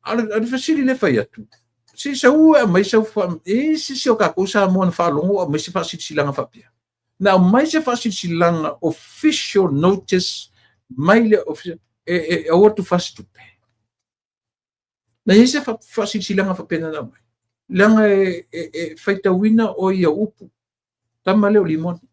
A o le fesili lea e fai atu, se i sau e aumai sau e isi si o tatou Samoa na faalogo aumai se faasilasilaga faapea. Na aumai se faasilasilaga official notice mai le official, e aua tufa se tupe. Na i ai se faasilasilaga faapena na aumai. Leaga e faitauina o ia upu. Tama lea o Limoni.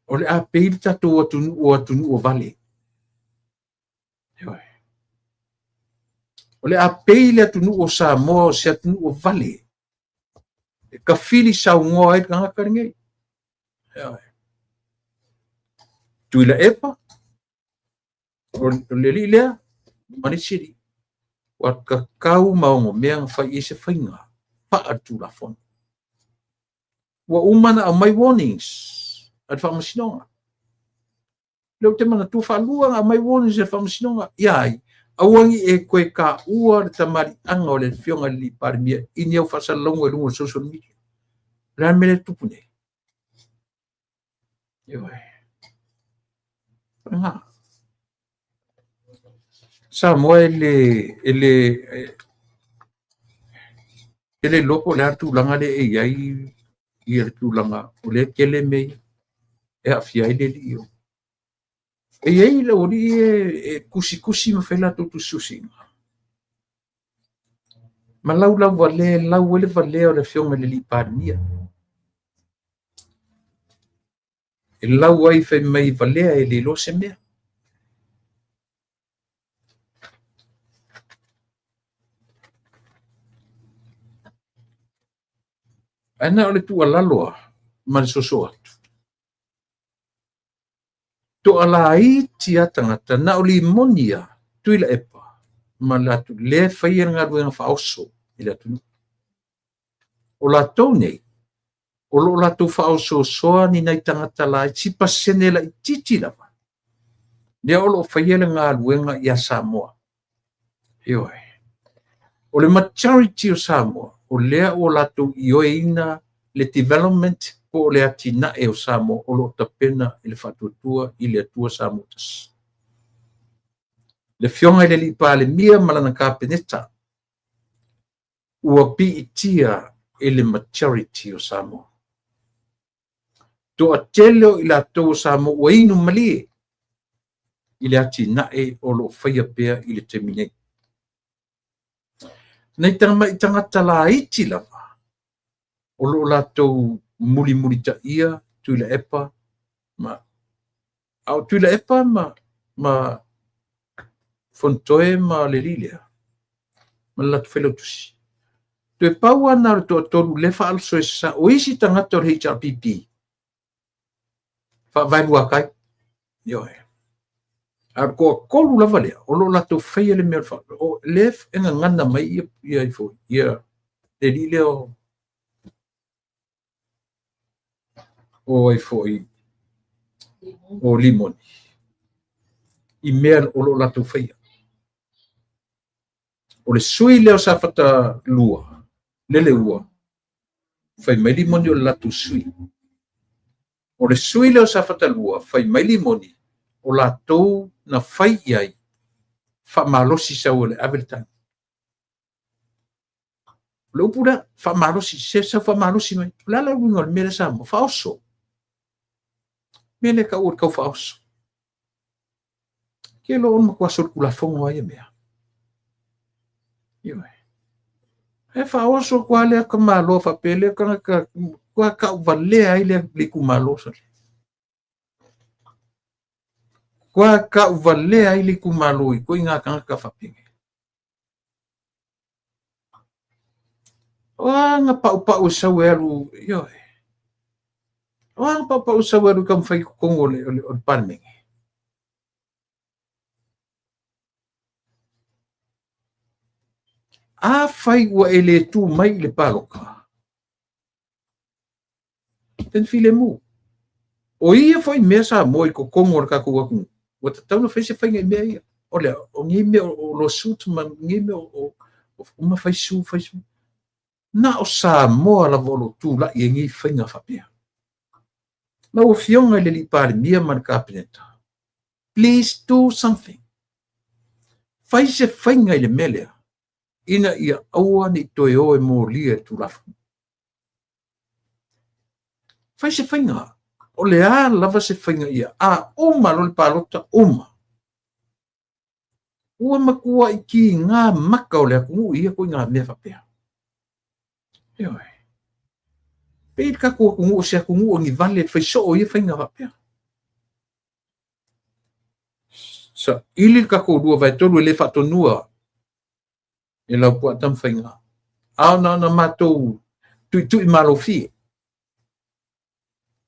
O le a pei le tatou atunuu o atunuu o vale. O le a pei le atunuu o Samoa o se atunuu o vale. E tafili saunoa ai le tagata lenei. Tuilaepa, o le alii lea, ma le isi alii. Ua tatau ma onomea na fai i ai se faiga faaletulafono. Ua uma na aumai warnings a le faamasinoga. Lea ou te manatua faalua ona aumai warnings e le Faamasinoga ia ai, aua ne i e toe taua le tamaliiaga o le Afioga i le Palemia i ni au faasalalauga i luga o le social media. O le a le mea lea e tupu nei? Ioe. O Samoa e le e le e le iloa po o le a le tulaga lea e i ai ia le tulaga o lea e tele mea ia e aafia ai le alii o. E i ai le aualii ia e tusitusi ma fai latou tusitusiga ma laulauvale lau ai le valea o le Afioga i le alii Palemia. E lau ai fai mai valea e le iloa se mea. Ae na o le tuualalo lava ma le soso atu. Toalaiti lava tagata, na o Limoni lava, Tuilaepa ma latou lea e faia le galuega faaoso i le atunuu. O latou nei, o lo o latou faaosoosoa ni nai tagata laiti, si pasene laitiiti lava, lea o lo o faia le galuega ia Samoa. Ioe. O le majority o Samoa, o lea ua latou ioeina le development po o le atinae o Samoa o lo o tapena i le Faatuatua i le Atua Samoa Tasi. Le Afioga i le alii Palemia ma lana Kapeneta ua piitia e le majority o Samoa. Toatele o i latou o Samoa ua inu malie i le atinae o lo o faia pea i le taimi nei. Nai tamai tagata laiti lava o lo o latou mulimulitaia Tuilaepa ma a o Tuilaepa ma Fonotoe ma le alii lea ma le latou failautusi. Toe pau lava lena o le toatolu lea e faasoesa. O isi tagata o le HRPP, faavaeluatai. Ioe. A o le toatolu lava lea, o lo o latou faia le mea o lea e gagana mai ia ifo, ia le alii lea o ai foi o Limoni i mea o lo o latou faia. O le sui lea o Safata 2, Leleua, fai mai Limoni o le latou sui. O le sui lea o Safata 2, fai mai Limoni, o latou na fai i ai, faamalosi sau e ave le tagi. O le upu lea, faamalosi, se sau faamalosi mai. O le a le uiga o le mea lea Samoa? Faaoso. Mea lea e tau o le tau faaoso. Ke lo o matua solitulafono lava ia mea. Ioe. E faaoso atu lava lea tamaloa faapea lea tagata matua tauvalea ai le itumalo sole. Matua tauvalea ai le itumalo i ituaiga tagata faapea. O a na paupau e sau e alu, ioe. O a na paupau e sau e alu e taumafai i totonu o le Palemene. Afai ua e le tu mai i le palota, then filemu. O ia foi mea Samoa i totonu o le tatou atunuu, ua tatau ona fai se faiga i mea ia. O lea, o nei mea o lawsuit ma nei mea o uma fai sue, fai sue. Na o Samoa lava o lo o tulai ai nei faiga faapea. Lau Afioga i le alii Palemia ma le Kapeneta, please do something. Fai se faiga i le mea lea, ina ia aua ne i toe o e molia i le Tulafono. Fai se faiga. O le a lava se faiga ia. A uma loa le palota, uma. Ua matuai kiga maka o le atunuu i ia ituaiga mea faapea. Ioe. Pei le tatou atunuu o se atunuu o ni vale e fai soo ia faiga faapea. Saili le tatou 2/3 e le faatonua e Laupua Tamafaiga. A ona ona matou tuitui malofie.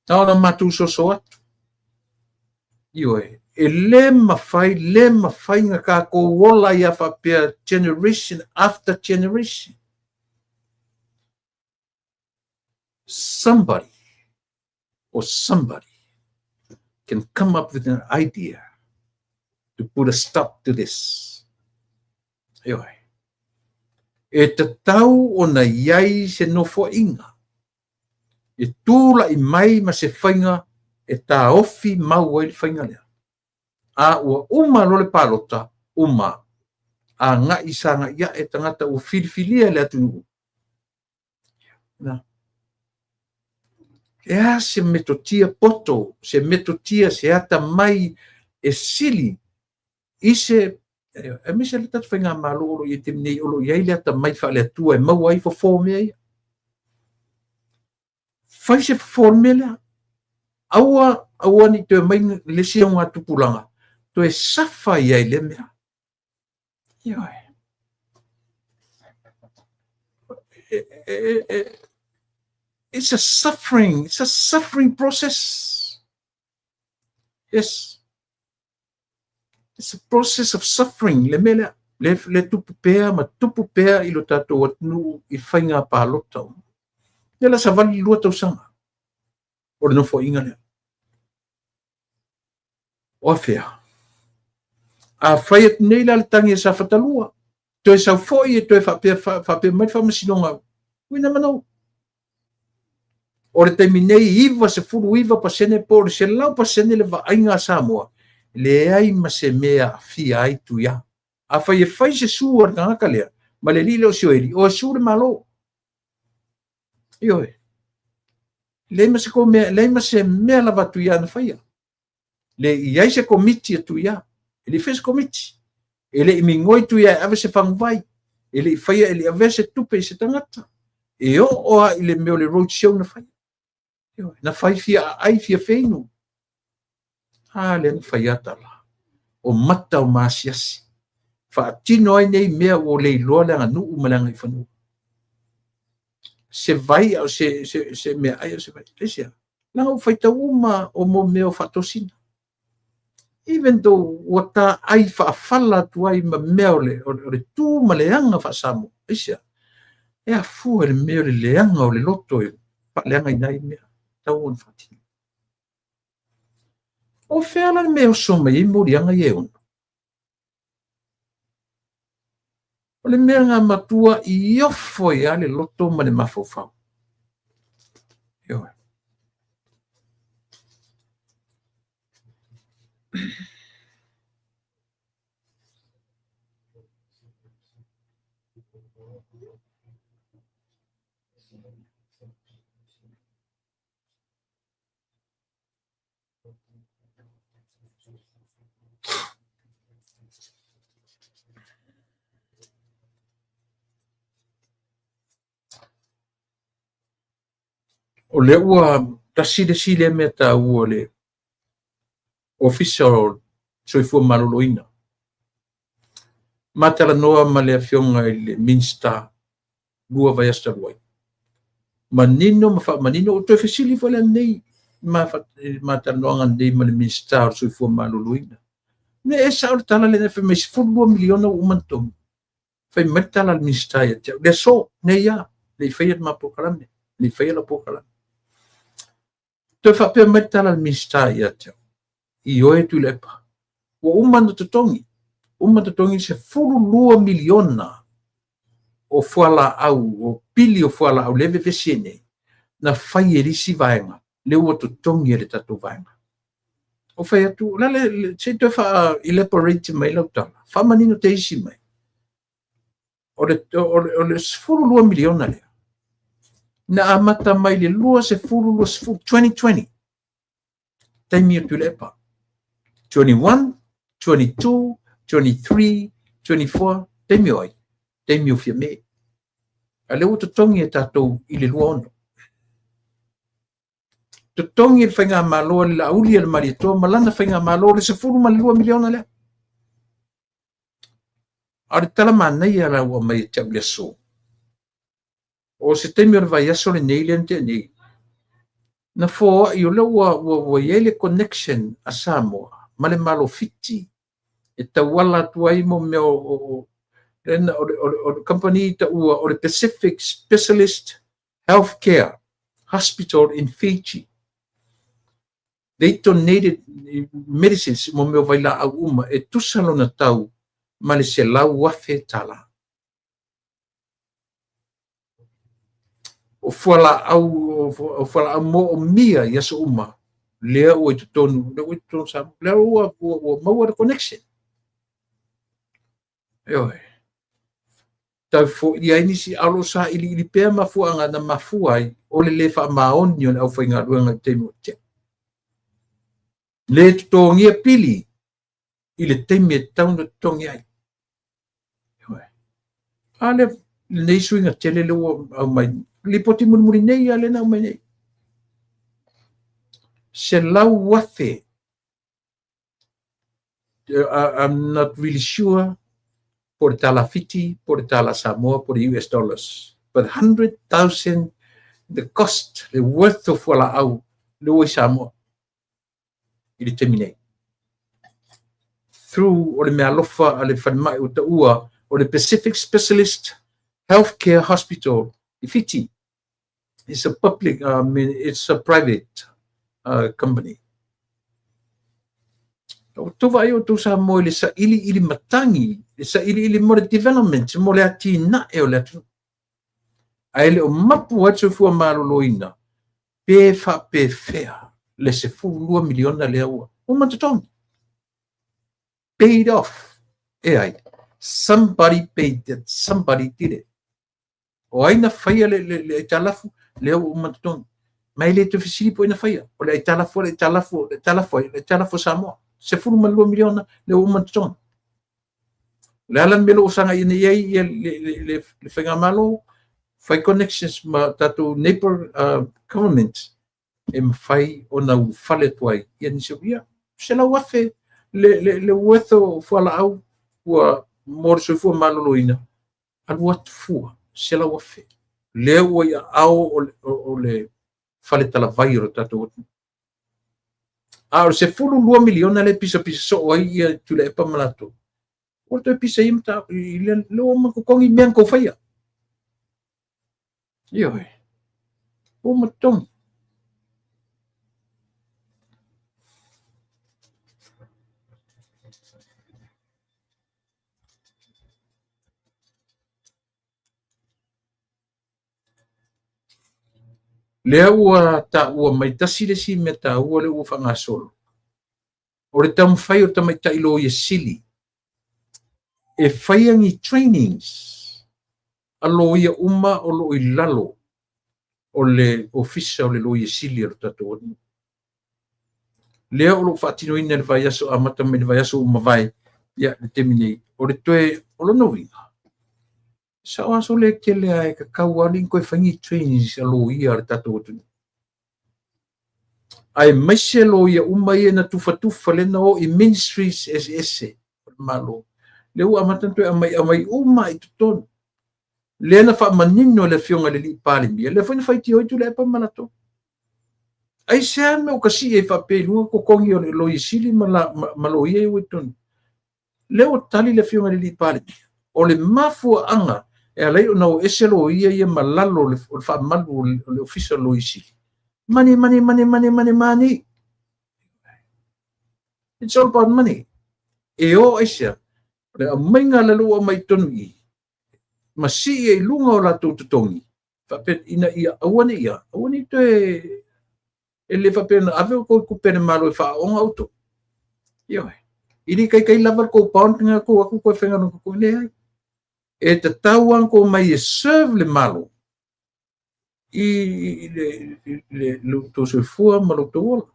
Na ona matou soso atu. Ioe, e le mafai, le mafai na tatou ola ia faapea generation after generation. Somebody or somebody can come up with an idea to put a stop to this. Ioe. E tatau ona i ai se nofoaiga e tulai mai ma se faiga e taofi mau ai le faiga lea. A ua uma loa le palota, uma, agai sagai ae tagata ua filifilia e le atunuu. Na. E a se metotia poto, se metotia, se atamai e sili i se aemaise le tatou faigamalo o lo o i ai i le taimi nei, o lo o i ai le atamai faale-Atua e maua ai fofo o mea ia. Fai se fofo o le mea lea. Aua, aua ne i toe omai le isi augatupulaga toe safa ai i lea mea. Ioe. It's a suffering, it's a suffering process. Yes. It's a process of suffering, le mea lea. Le, le tupu pea ma tupu pea i lo tatou atunuu i faiga palota. Ia la savali 2 tausaga o le nofoaiga lea. O afea? A fai atu nei la le tagi a Safata 2, toe sau foi e toe faapea, faapea mai le faamasinoga, we never know. O le taimi nei 99% po o le 100% le vaaiga a Samoa, leai ma se mea aafia ai Tuia. Afai e fai se sue a le tagata lea, ma le alii lea o Sioeli, o e sue le Malo. Ioe. Leai ma se mea, leai ma se mea lava a Tuia na faia. Le i ai se komiti a Tuia. E le i faia se komiti. E le i migoi Tuia e ave se faguvai. E le i faia, e le i avea se tupe i se tagata. E oo lava i le mea o le road show na faia. Ioe. Na fai fia aai, fia feinu. A lea na fai a tala. O mata o maasiasi. Faatino ai nei mea ua le iloa le aganuu ma le agaifanua. Se vai a o se, se, se meaai a o se vai. Aisea? Leaga ua faitau uma o mo mea o faatosina. Even though ua taai faafala atu ai ma mea o le, o le, o le tu ma le aga faa-Samoa. Aisea? E afua i le mea o le leaga o le loto e faaleagaina ai mea. Tau ona faatino. O fea la le mea e oso mai ai moliaga ia e ono? O le mea na matua i ofo ai lava le loto ma le mafaufau. Ioe. O lea ua tasi le isi lea mea taua o le Ofisa o Soifua Maloloina. Ma talanoa ma le Afioga i le Minisita 2 vaiaso talu ai. Manino ma faamanino, ua toe fesili foi le ananei ma talanoaga ananei ma le Minisita o le Soifua Maloloina. Ne e sao le tala lea fai mai 12 miliona ua uma ona totogi. Fai mai le tala a le Minisita ia te au. Le aso, nei lava, le i faia le ma polokalame, le i faia lau polokalame. Toe faapea mai le tala a le Minisita ia te au, ioe Tuilaepa, ua uma ona totogi, uma ona totogi le 12 miliona o fualaau, o pili o fualaau lea e vevesi ai nei, na fai e le isi vaega, lea ua totogi e le tatou vaega. Ou fai atu, o le a le, se i toe faa elaborate mai lau tala, faamanino teisi mai. O le, o le, o le 12 miliona lea, na amata mai le 2020, 2020, taimi o Tuilaepa. 21, 22, 23, 24, taimi o ai? Taimi o Fiame. A lea ua totogi e tatou i le 26. Totogi e le faigamalo a le Laauli a le Malietoa ma lana faigamalo le 12 miliona lea. A o le tala manaia la ua aumai ia te au i le aso, o se taimi o le vaiaso lenei lea na tea nei, na foai o lea ua, ua, ua i ai le connection a Samoa ma le Malo Fiti e tauala atu ai mo mea o, o, o, o, o, o, o le company taua o le Pacific Specialist Healthcare Hospital in Fiji. They donated medicines, mo mea o vailaau uma, e tusa lona tau ma le $100,000. O fualaau moomia i aso uma, lea ua i totonu, lea ua i totonu Samoa, lea ua maua le connection. Ioe. Tau foia ai nisi, a o lo o sailiili pea mafuaaga na mafua ai o le le faamaoni o le aufaigaluega i le taimi o tea. Le totogia pili i le taimi e tatau ona totogi ai. A lea lenei suiga tele lea ua aumai, lipoti mulimuli nei lava lea na aumai nei. 100,000. I'm not really sure po le tala Fiti, po le tala Samoa, po le US dollars. But 100,000 the cost, the worth of fualaau lea ua i Samoa i le taimi nei. Through o le meaalofa a le falemai ua taua o le Pacific Specialist Healthcare Hospital i Fiti. It's a public, I mean, it's a private company. O tou vaai outou Samoa i le sailiili matagi, le sailiili mo le development, mo le atinae o le atunuu. Ae le o mapu ai le soifua maloloina, pe faapefea le 12 miliona lea ua uma totogi. Paid off. E ai, somebody paid it, somebody did it. O ai na faia le aitalafu lea ua uma totogi. Ma e le toe fesili po o ai na faia. O le aitalafu, le aitalafu, le aitalafu ai, le aitalafu a Samoa. 12 miliona lea ua uma totogi. O le ala le mea o lo o sagai nei ai ia le faigamalo, fai connections ma tatou neighbor government e mafai ona ulufale atu ai ia nisi o ia 100,000 le worth o fualaau ua mo le soifua maloloina, alu atu fua 100,000. Lea ua i aao o le fale talavai o le tatou atunuu. A o le 12 miliona le pisapisa soo ai ia Tuilaepa ma latou, ua toe pisa ia i le ua uma totogi mea na tou faia. Ioe. Ua uma totogi. Lea ua taua mai tasi le isi mea taua lea ua faagasolo. O le taumafai o le tamaitai loia sili e faia ni trainings a loia uma o lo o i lalo o le ofisa o le loia sili o le tatou atunuu. Lea o lo o faatinoina i le vaiaso, amata mai le vaiaso ua mavae, ia le taimi nei, o le toe, o lona uiga, sao aso le tele a e tatau lava ona toe fai ni trainings a loia a le tatou atunuu. Aemaise loia uma ia na tufatufa lea na o i ministries eseese o le Malo. Lea ua amata ona toe aumai uma i totonu. Lea na faamanino le afioga i le alii Palemia, lea foi na faitio ai Tuilaepa ma latou. Aisea mea ua kasii ai faapea i luga totogi o le loia sili ma loia ia ua i totonu. Lea ua tali le afioga i le alii Palemia. O le mafuaaga e ala ai ona o ese loia ia ma lalo o le faamalu o le ofisa o le loia sili. Money, money, money, money, money, money. It's all about money. E o aisea, o le aumaiga la ua aumai totonu i ma sii ai i luga o latou totogi, faapea ina ia aua ne i aua ne i toe e le faapea na ave outou i tupe a le Malo e faaaoga outou. Ioe. I le taitai lava le tou bond na tou atu toe faigaluega totogi, leai. E tatau lava ona outou omai e serve le Malo i le tou soifua ma lo outou ola.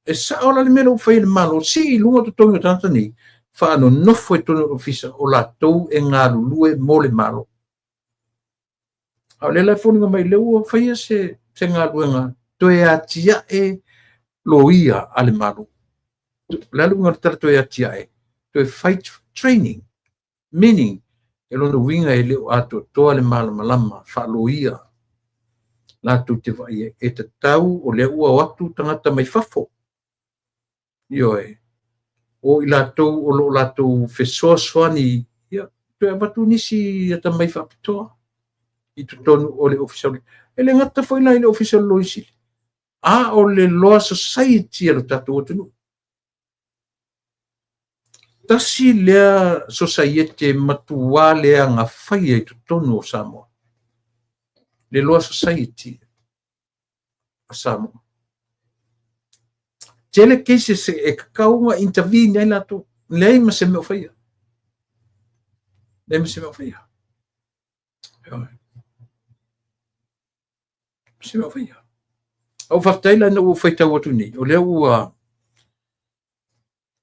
E sao la le mea lea ua fai e le Malo, sii i luga totogi o tagata nei, faanonofo i totonu o le ofisa o latou e galulue mo le Malo. A o lea la e foliga mai lea ua faia se galuega toe atiae loia a le Malo. O le a le uiga o le tala toe atiae? Toe fai training, meaning e lona uiga e le o atoatoa le malamalama faaloia latou te vaai ai. E tatau o lea ua o atu tagata mai fafo. Ioe. O i latou o lo o latou fesoasoani, ia, toe avatu nisi atamai faapitoa i totonu o le ofisa. E le gata foi la i le ofisa o le loia sili, A o le Law Society a lo tatou atunuu. Tasi lea sosaiete matuā leaga faia i totonu o Samoa. Le Law Society a Samoa. Tele cases e tatau ona intervene ai latou. Leai ma se mea o faia. Leai ma se mea o faia. Se mea o faia. Ou faafetai la ina ua ou faitau atu nei, o lea ua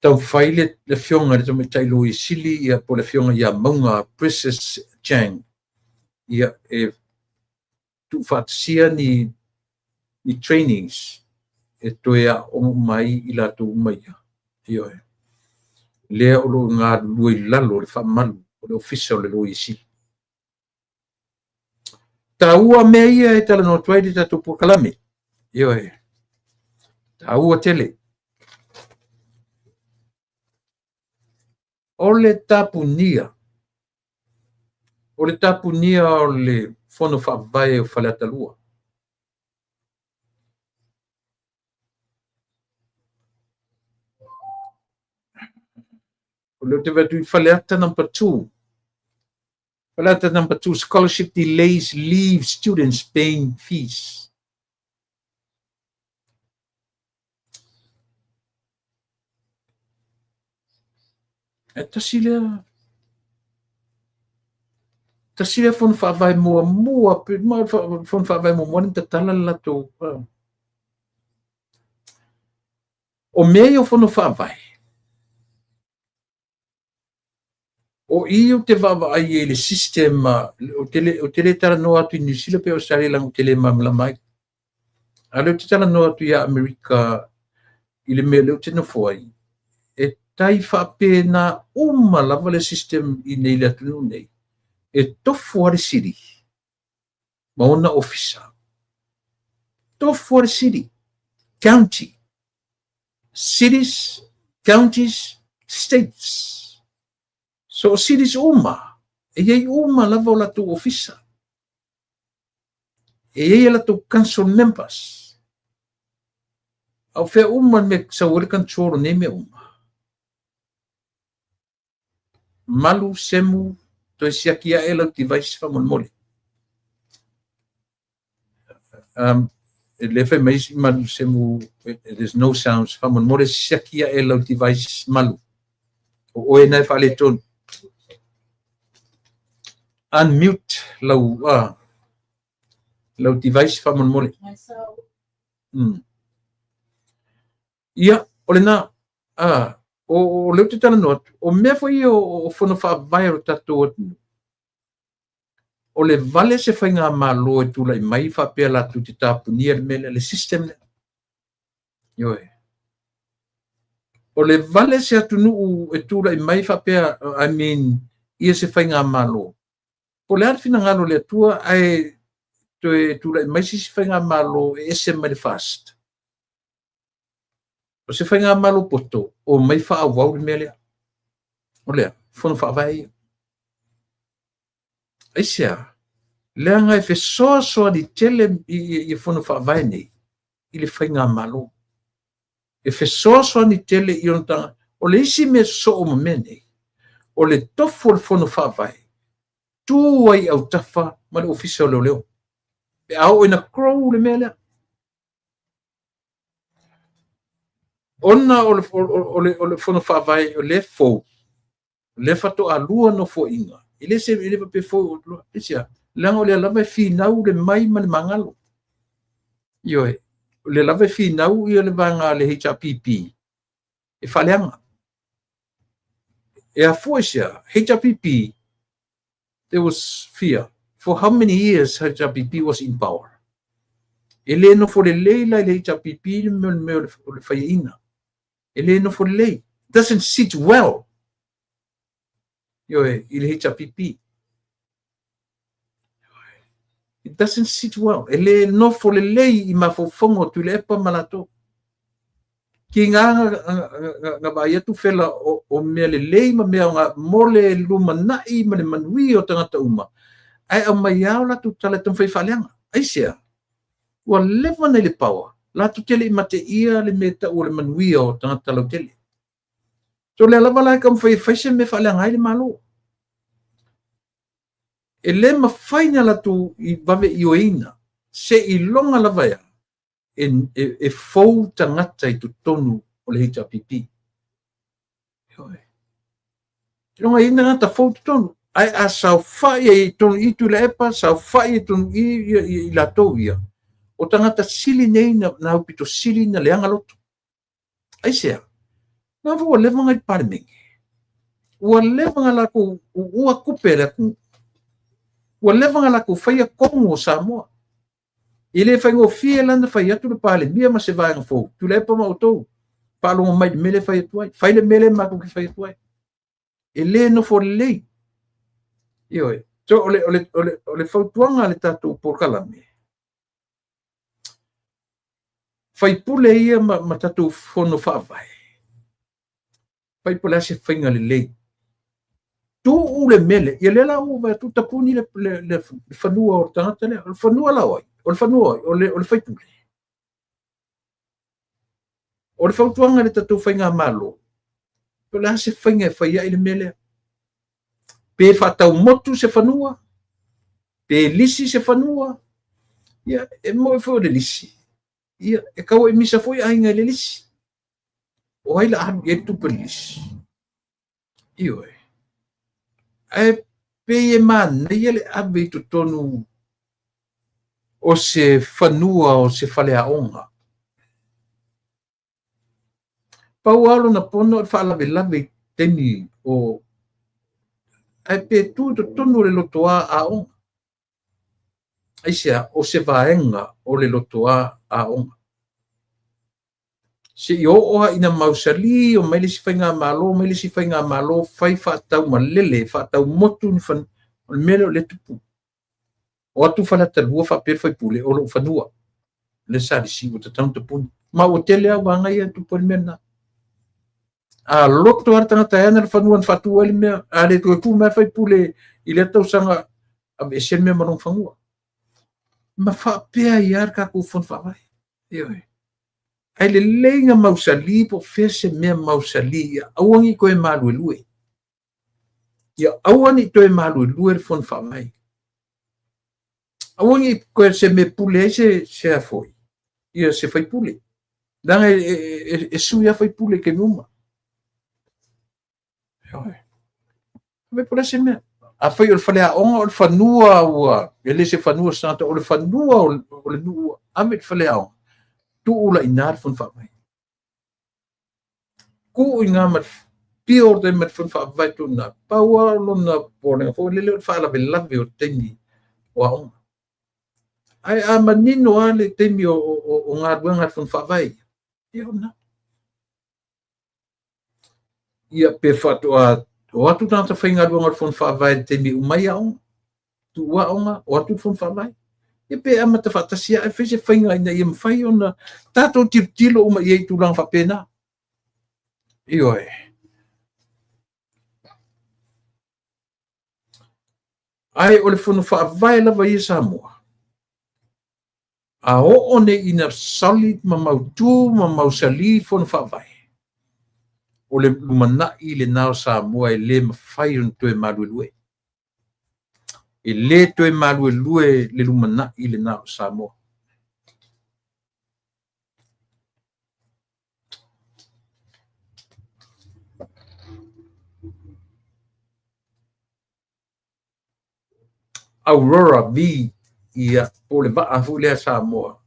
taumafai le afioga i le Tamaitai Loia Sili, ia po o le afioga ia Mauga Precious Chang, ia e tuufaatasia ni trainings e toe aooga uma ai i latou uma ia. Ioe. Lea o lo o galulue i lalo o le faamalu o le Ofisa o le Loia Sili. Taua mea ia e talanoa atu ai le tatou polokalame. Ioe. Taua tele. O le tapunia, o le tapunia o le Fono Faavae o Faleata 2. O lea ou te vaai atu i Faleata number 2. Faleata number 2, scholarship delays leave students paying fees. E tasi lea fono faavae muamua, fono faavae muamua na tatala le latou. O mea ia o fono faavae, o i ou te vaavaai i le system, ou te le talanoa atu i Niu Sila pe Australia leaga ou te le malamalama ai. A o lea ou te talanoa atu ia Amerika i le mea lea ou te nofo ai, e tai faapena uma lava le system i nei le atunuu nei. E tofu lava le sili ma ona ofisa. Tofu lava le sili. County. Cities, counties, states. So o cities uma, e iai uma lava o latou ofisa. E iai a latou council members. A o fea uma le mea sau ai le control o nei mea uma. Malu, semu, toe siaki ae lau device faamolemole. E le fai mai isi malu semu, there's no sounds, faamolemole siaki ae lau device malu. O oe na e faaletonu. Unmute lau lau device faamolemole. Ia, o lena, o lea ou te talanoa atu, o mea foi ia o fono faavae o le tatou atunuu, o le vale se faigamalo e tulai mai faapea latou te tapunia le mea lea, le system lea. Ioe. O le vale se atunuu e tulai mai faapea, I mean, ia se faigamalo. Po o le a le finagalo o le Atua ae toe tulai mai se isi faigamalo e ese mai le FAST. O se faigamalo poto o mai faaauau le mea lea. O lea, fono faavae ia. Aisea, leaga e fesoasoani tele i fono faavae nei i le faigamalo. E fesoasoani tele i ona tagata. O le isi mea sosoo ma mea nei, o le tofu o le fono faavae, tu ai autafa ma le ofisa o leoleo. Pe a oo ina grow le mea lea. Ona o le fono faavae o lea fou, o lea faatoa lua nofoaiga, e le se e le faapea fou, aisea, leaga o lea lava e finau le mai ma le magalo. Ioe, o lea lava e finau ia le vaega a le HRPP e faaleaga. E afua i sea, HRPP, there was fear. For how many years HRPP was in power? E le nofo lelei la i le HRPP le mea o le faiaina. E le nofo lelei. Doesn't sit well. Ioe, i le HRPP. It doesn't sit well. E le nofo lelei i mafaufauga o Tuilaepa ma latou. Ki ngā nga vaai atu fela o mea lelei ma mea o ngā mo le lumanai ma le manuia o tagata uma. Ae aumai lava o latou tala e taumafai e faaleaga. Aisea, ua leva ona i le power. Latou te le i mateia le mea e tau o le manuia o tagata lautele. So o lea lava la e taumafai e fai se mea e faaleaga ai le Malo. E le mafai ona latou vave ioeina seiloga lava e a? E fou tagata i totonu o le HRPP. Seiloga e i ai tagata fou i totonu. Ae a saofai ai i totonu i i Tuilaepa, saofai ai i totonu i i i latou ia, o tagata sili nei na aupito sili ona leaga loto. Aisea? Leaga foi ua leva ona i le Palemene. Ua leva ona latou uua tupe a le atunuu. Ua leva ona latou faia tonu o Samoa. E le faigofie la ona fai atu le Palemia ma se vaega fou, Tuilaepa ma outou, faalogo mai i le mea lea e fai atu ai. Fai le mea lea matou te fai atu ai. E le nofo lelei. Ioe. So, o le fautuaga a le tatou polokalame, faipule ia ma tatou fono faavae, fai po o le a se faiga lelei. Tuu le mea lea, ia lea la ua vaai atu tapuni le fanua o le tagata lea. O le fanua la o ai? O le fanua o ai? O le faipule. O le fautuaga i le tatou faigamalo, po o le a se faiga e fai ai le mea lea. Pe faatau motu se fanua, pe lisi se fanua, ia, e moni foi o le lisi, ia, e tau emisa foi aiga i le lisi. O ai la a alu i ai le tupe o le lisi? Ioe. Ae pei e manaia le ave i totonu o se fanua o se faleaoga. Pau lava lona pono o le faalavelave i taimi o ae pe tu i totonu o le lotoa aoga. Aisea? O se vaega o le lotoa aoga. Seia oo lava ina mausali, omai le isi faigamalo, omai le isi faigamalo, fai faataumalele, faataumotu ni fanua. O le mea lea o lea e tupu. O atu Faleata 2 faapea le faipule, o lou fanua lea sa lisi ua tatau ona tapuni. Ma ua tele lava vaega ia e tupu ai le mea lena. A loto lava le tagata e ana le fanua na faatu ai le mea, a le toe tu mai le faipule i lea tausaga, aveese le mea ma lona fanua. Ma faapea ai lava le tatou Fono Faavae. Ioe. Ae lelei na mausali po o fea se mea mausali ia aua ne i toe maluelue. Ia aua ne i toe maluelue le Fono Faavae. Aua ne i toe se mea e pule ai se a foi, ia se faipule. Leaga e sui lava faipule i taimi uma. Ioe. Fai po o le a se mea. Afai o le faleaoga o le fanua ua, e le se fanua o se tagata, o le fanua o le nuu ua ave i le faleaoga, tuu la i ina le Fono Faavae. Tuu i ina ma le pio ma le Fono Faavae tuu i ina. Pau lava lona popolega foi lele o le faalavelave o le taimi o aoga. Ae a manino lava le taimi o galuega a le Fono Faavae, ia o lena. Ia pe faatoa o atu tagata faigaluega o le Fono Faavae i le taimi e uma ai aoga, tuu aoga, o atu le Fono Faavae. Ia pe amata faatasi lava ae fai se faiga ina ia mafai ona tatou tilotilo uma i ai i tulaga faapena. Ioe. Ae o le Fono Faavae lava ia Samoa, a oo nei ina solid ma mautu ma mausali Fono Faavae, o le lumanai lena o Samoa e le mafai ona toe maluelue. E le toe maluelue le lumanai lena o Samoa. Aurora V, ia, po o le vaa foi lea Samoa.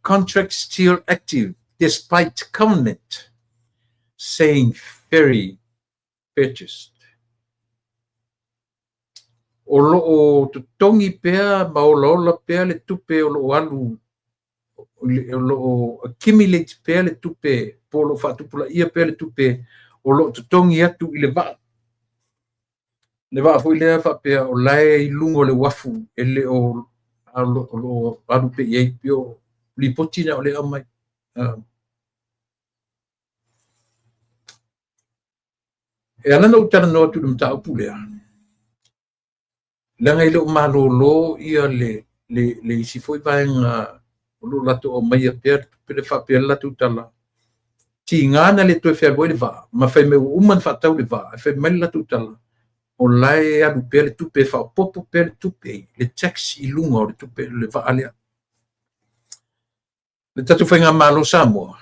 Contract still active despite government saying ferry purchased. O lo o totogi pea ma olaola pea le tupe o lo o alu, o lo o accumulate pea le tupe, po o lo o faatupulaia pea le tupe o lo o totogi atu i le vaa. Le vaa foi lea faapea o la e i luga o le uafu e le o, o lo o alu pea i ai, o lipoti na o lea e aumai. E ala ona ou talanoa atu i le mataupu lea, leaga e le o malolo ia le isi foi vaega O lo o latou aumaia pea le tupe lea faapea le latou tala, tiga na le toe fealuai le vaa, ma fai mai ua uma ona faatau le vaa, ae fai mai le latou tala, o la e alu pea le tupe, e faaopoopo pea le tupe, le tax i luga o le tupe le vaa lea. Le tatou faigamalo Samoa,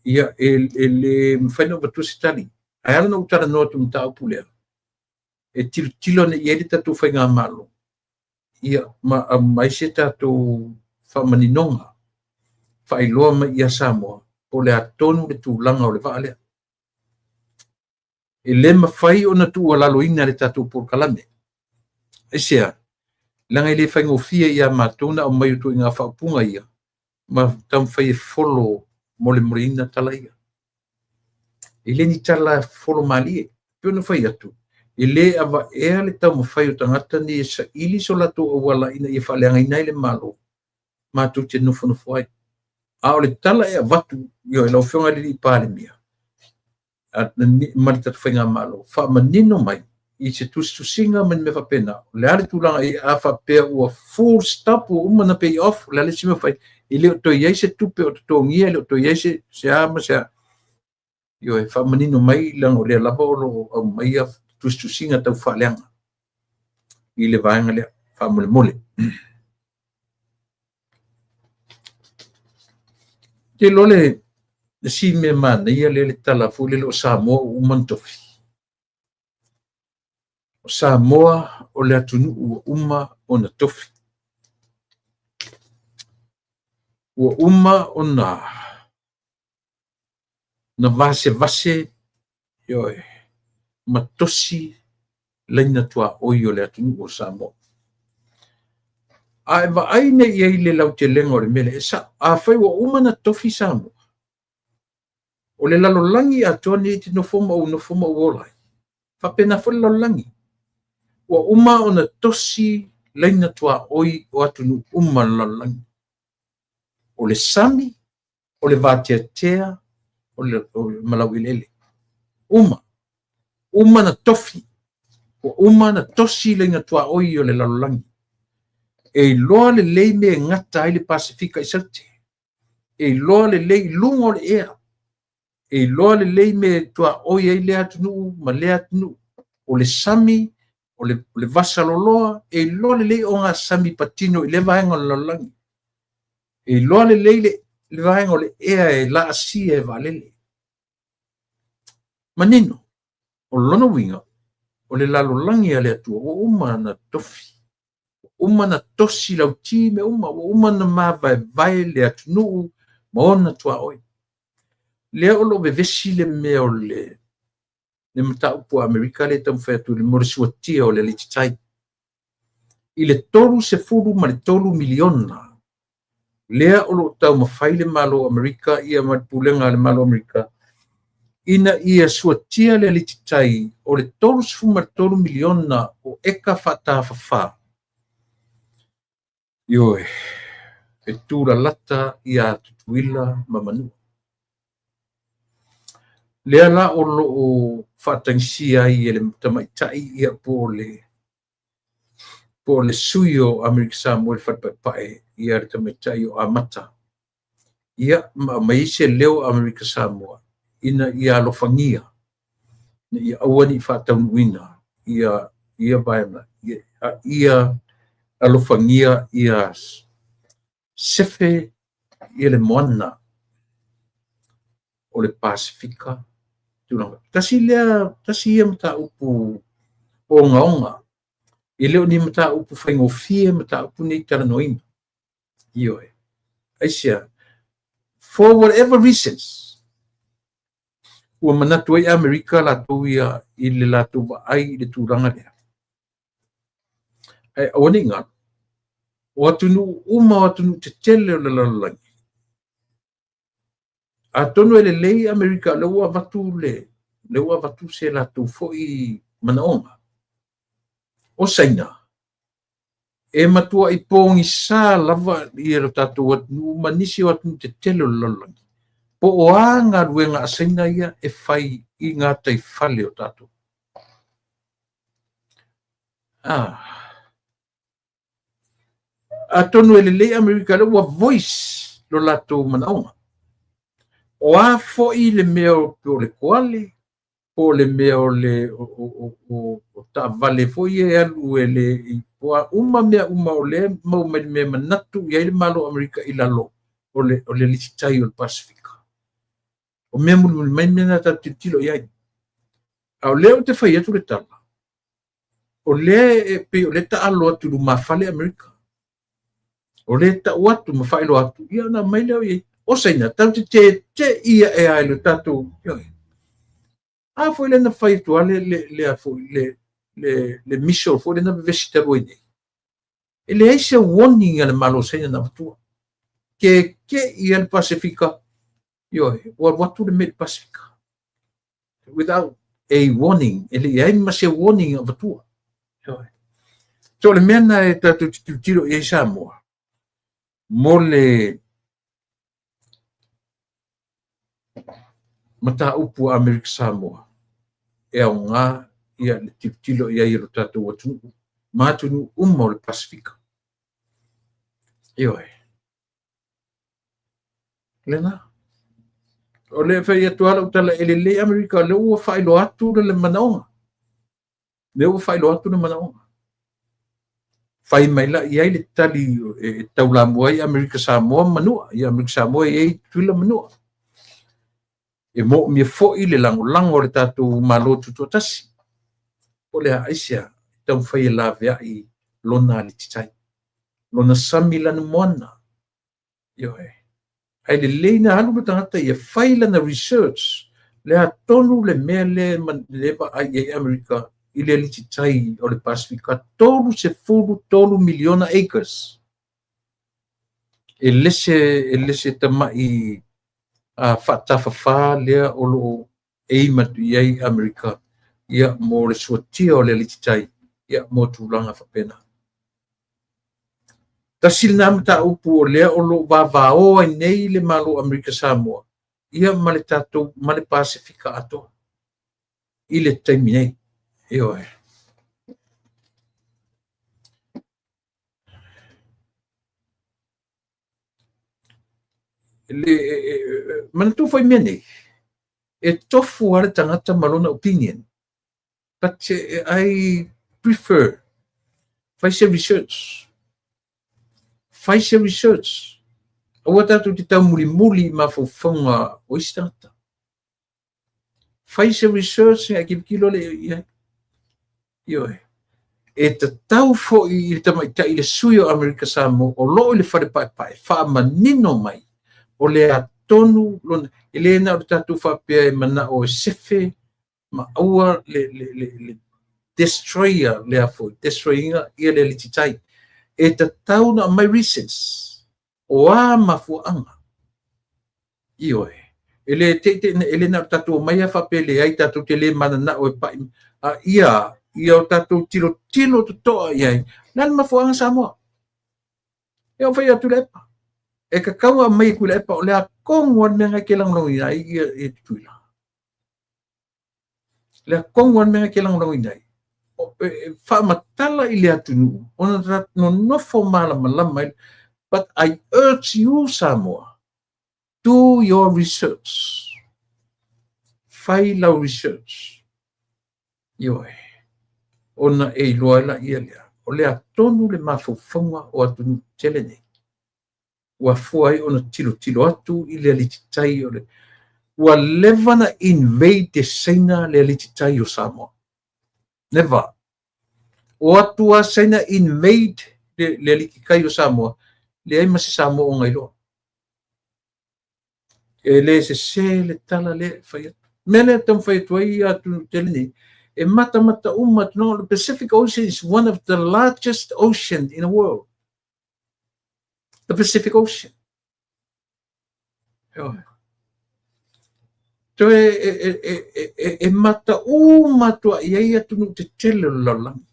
ia e le mafai ona ou avatua se tali. Ae ala ona ou talanoa atu i le mataupu lea, e tilotilo ane i ai le tatou faigamalo, ia ma aumai se tatou faamaninoga, faailoa mai ia Samoa po o le a tonu le tulaga o le vaa lea. E le mafai ona tuualaloina e le tatou polokalame. Aisea? Leaga e le faigofie ia matou ona aumai o ituaiga faaupuga ia ma taumafai e folo molemoleina tala ia. E le ni tala folo malie. E pei ona fai atu, e le avaea le taumafai o tagata nei e saili so latou auala ina ia faaleagaina ai le Malo, matou te nofonofo ai. A o le tala e avatu i lau Afioga i le Palemia ma le tatou faigamalo, faamanino mai i se tusitusiga ma ni mea faapena, o le a le tulaga i a faapea ua full stop, ua uma ona pay off, o le a le isi mea fai, e le o toe i ai se tupe o totogia, e le o toe i ai se a ma se a. Ioe, faamanino mai, leaga o lea lava o lo o aumaia tusitusiga tau faaleaga i le vaega lea, faamolemole. Ou te iloa le isi mea manaia lea le tala foi lele o Samoa ua uma ona tofi. O Samoa o le atunuu ua uma ona tofi. Ua uma ona vasevase, ioe, ma tosi laina tuaoi o le atunuu o Samoa. A e vaai nei i ai i le lautelega o le mea lea, e sao, afai ua uma ona tofi Samoa, o le lalolagi atoa lenei e te nofo ma ou nofo ma ou ola ai, faapena foi le lalolagi. Ua uma ona tosi laina tuaoi o atunuu uma o le lalolagi. O le sami, o le vateatea, o le malaueleele. Uma. Uma na tofi. Ua uma na tosi laina tuaoi o le lalolagi. E iloa lelei mea e gata ai le Pasefika i Saute. E iloa lelei i luga o le ea. E iloa lelei mea e tuaoi ai lea atunuu ma lea atunuu. O le sami, o le vasaloloa, e iloa lelei ogasami patino i lea vaega o le lalolagi. E iloa lelei le vaega o le ea e laasia e vaalele. Manino, o lona uiga, o le lalolagi a le Atua ua uma ona tofi, ua uma ona tosi lauti mea uma, ua uma ona mavaevae le atunuu ma ona tuaoi. Lea o lo o vevesi le mea o le mataupu a Amerika lea e taumafai atu i le mea o le suatia o le alititai. I le $33 miliona lea o lo o taumafai le Malo o Amerika ia ma le pulega a le Malo o Amerika ina ia suatia le alititai o le $33 miliona o eka faatafafa, ioe, e tulalata ia Tutuila ma Manua. Lea la o lo o faatagisia ai e le tamaitai ia po o le sui o Amerika Samoa i le Fale Paepae ia le tamaitai o Amata, ia ma aumai se leo o Amerika Samoa ina ia alofagia, ina ia aua ne i faataunuuina ia vaega, ia alofagia ia sefe ia le moana o le Pasefika. Tasi lea, tasi ia mataupu ogaoga, e le o ni mataupu faigofie mataupu nei talanoaina. Ioe. Aisea? For whatever reasons, ua manatu ai Amerika latou ia i le latou vaai i le tulaga lea. Ae aua ne i galo, o atunuu uma, o atunuu tetele o le lalolagi, atonu e lelei Amerika, lea ua avatu le, lea ua avatu se latou foi manaoga. O Saina, e matuai pogisa lava ia lo tatou atunuu ma nisi o atunuu tetele o le lalolagi. Po o a galuega a Saina ia e fai i gataifale o tatou. Atonu e lelei Amerika lea ua voice lo latou manaoga. O a foi le mea po o le koale, po o le mea o le o taavale foi e alu e le po a uma mea uma o lea e maua mai le mea e manatu i ai le Malo o Amerika i lalo o le alititai o le Pasefika. O mea mulimuli mai mea na tatou tilotilo i ai. A o lea ou te fai atu le tala, o lea e pei o lea e taalo atu i lumafale Amerika. O lea e tau atu ma faailoa atu, ia ona aumai lea o i ai. O Saina, tatou te tete'i ae lava i le tatou, ioe. A foi lea na fai atu lava le missile foi lea na vevesi talu ai nei. E leai se warning a le Malo o Saina na avatua. Tete'i lava le Pasefika, ioe, ua alu atu le mea i le Pasefika. Without a warning, e leai ma se warning na avatua. Ioe. So o le mea lena e tatou te tilotilo i ai Samoa, mo le mataupu a Amerika Samoa, e aoga ia le tilotilo i ai o le tatou atunuu ma atunuu uma o le Pasefika. Ioe. Lena. O le fai atu lava lau tala e lelei Amerika o lea ua faailoa atu le manaoga. Lea ua faailoa atu le manaoga. Fai mai la i ai le tali e taulamua ai Amerika Samoa ma Manua. Ia Amerika Samoa e i ai Tutuila ma Manua. E moomia foi le lagolago a le tatou Malo Tutoatasi. Po o le a, aisea, e taumafai e laveai lona alititai, lona sami lanumoana. Ioe. Ae lelei na alu le tagata ia fai lana research, le a tonu le mea lea e vaai i ai Amerika i le alititai o le Pasefika, 33 miliona acres. E le se tamai faatafafa lea o lo o aim atu i ai Amerika ia mo le suatia o le alititai ia mo tulaga faapena. Tasi lena mataupu o lea o lo o vavao ai nei le Malo o Amerika Samoa ia ma le tatou ma le Pasefika atoa i le taimi nei. Ioe. Le manatua foi mea nei, e tofu lava le tagata ma lona opinion. But I prefer fai se research. Fai se research. Aua tatou te taumulimuli i mafaufauga o isi tagata. Fai se research ngai tilotilo le i ai. Ioe. E tatau foi i le tamaitai le sui o Amerika Samoa o loo i le fale paepae faamanino mai o le a tonu lona, e le na o le tatou faapea e manao e sefe ma aua le destroyer lea foi, destroyinga ia le alititai. E tatau na aumai reasons o a mafuaaga. Ioe. E le te te e le na o tatou mai a faapea leai tatou te le mananao e pai. A ia, ia o tatou tilotilo totoa i ai. Le a le mafuaaga Samoa? E o fai atu le epa. E tatau a mai e le epa o le a tonu a le mea ngai te lagolagoina ai ia ia Tutuila. Le a tonu a le mea ngai te lagolagoina ai. Faamatala i le atunuu ona nonofo malamalama ai. But I urge you, Samoa, do your research. Fai lau research. Ioe. Ona e iloa ai laia lea. O le a tonu le mafaufauga o atunuu tele nei. Ua fua ai ona tilotilo atu i le alititai o le... Ua leva na invade e Saina le alititai o Samoa. Never. O atu a Saina invade le alititai o Samoa, leai ma se Samoa o gailoa. E le sese le tala lea e fai atu. Mea lea e taumafai atu ai atunuu tele nei, e matamata uma atu. No, the Pacific Ocean is one of the largest ocean in the world. The Pacific Ocean. Ioe. Toe e mata uma atu i ai atunuu tetele o le lalolagi.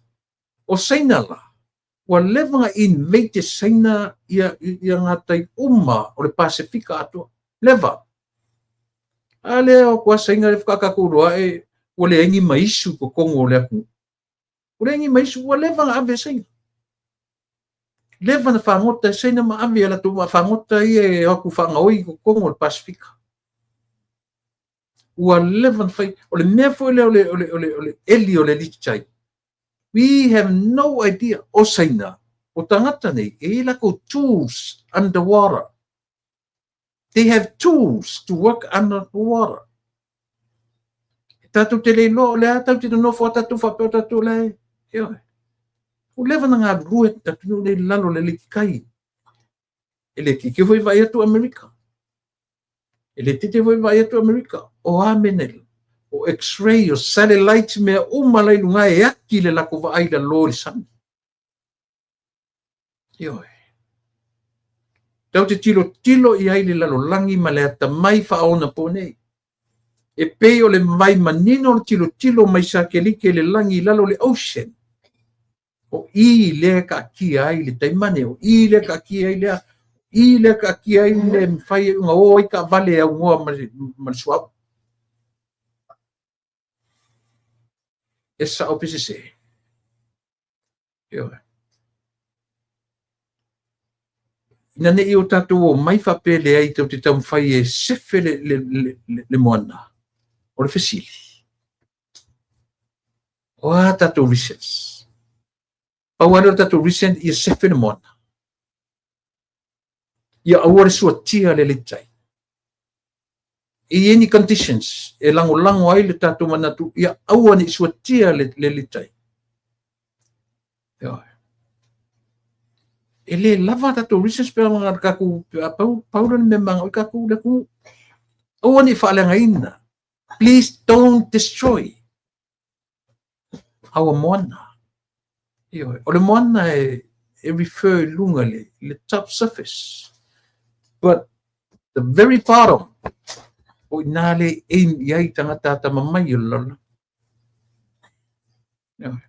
O Saina la, ua leva na invade Saina ia ngā tai uma o le Pasefika atoa. Leva. A lea o atu a Saina le whakakakou roa e ua leai ni maisu i totonu o le atunuu. Ua leai ni maisu, ua leva na ave e Saina. Leva na fagota e Saina ma ave i a latou vaafagota ia e o atu faagaoi i totonu o le Pasefika. Ua leva na fai. O le mea foi lea o le, o le, o le, o le eli o le alititai. We have no idea. O Saina, o tagata nei, e i ai latou tools underwater. They have tools to work under the water. E tatou te le iloa o le a tatou te nonofo a tatou faapea o tatou la e, ioe. Ua leva na galulue atunuu nei i lalo o le alititai. E le itiiti foi vaai atu Amerika. E le itiiti foi vaai atu Amerika. O a mea nei? O X-ray, o satellite, mea uma la i luga e ati le latou vaai i lalo i le sami. Ioe. Tatou te tilotilo i ai le lalolagi ma le atamai faaonaponei. E pei o le vai manino o le tilotilo mai satelite i le lagi i lalo o le ocean. O i lea e taatia ai le taimane, o i lea e taatia ai le a, i lea e taatia ai le mafai ai ona o ai taavale e aunoa ma le suauu. E sao pe sese? Ioe. Ina ne i o tatou omai faapea e leai tatou te taumafai e sefe le moana, o le fesili, o a tatou reasons? Pau lava lea o le tatou reason ia sefe le moana. Ia aua le suatia le alititai. E i ai ni conditions e lagolago ai le tatou manatu ia aua ne i suatia le alititai. Ioe. E le lava tatou reasons pe a tatou pau pau le mea manaia i tatou le atunuu. Aua ne i faaleagaina. Please don't destroy our moana. Ioe. O le moana e refer i luga le top surface. But the very bottom, o ina le aim i ai tagata atamamai o le lalolagi. Ioe.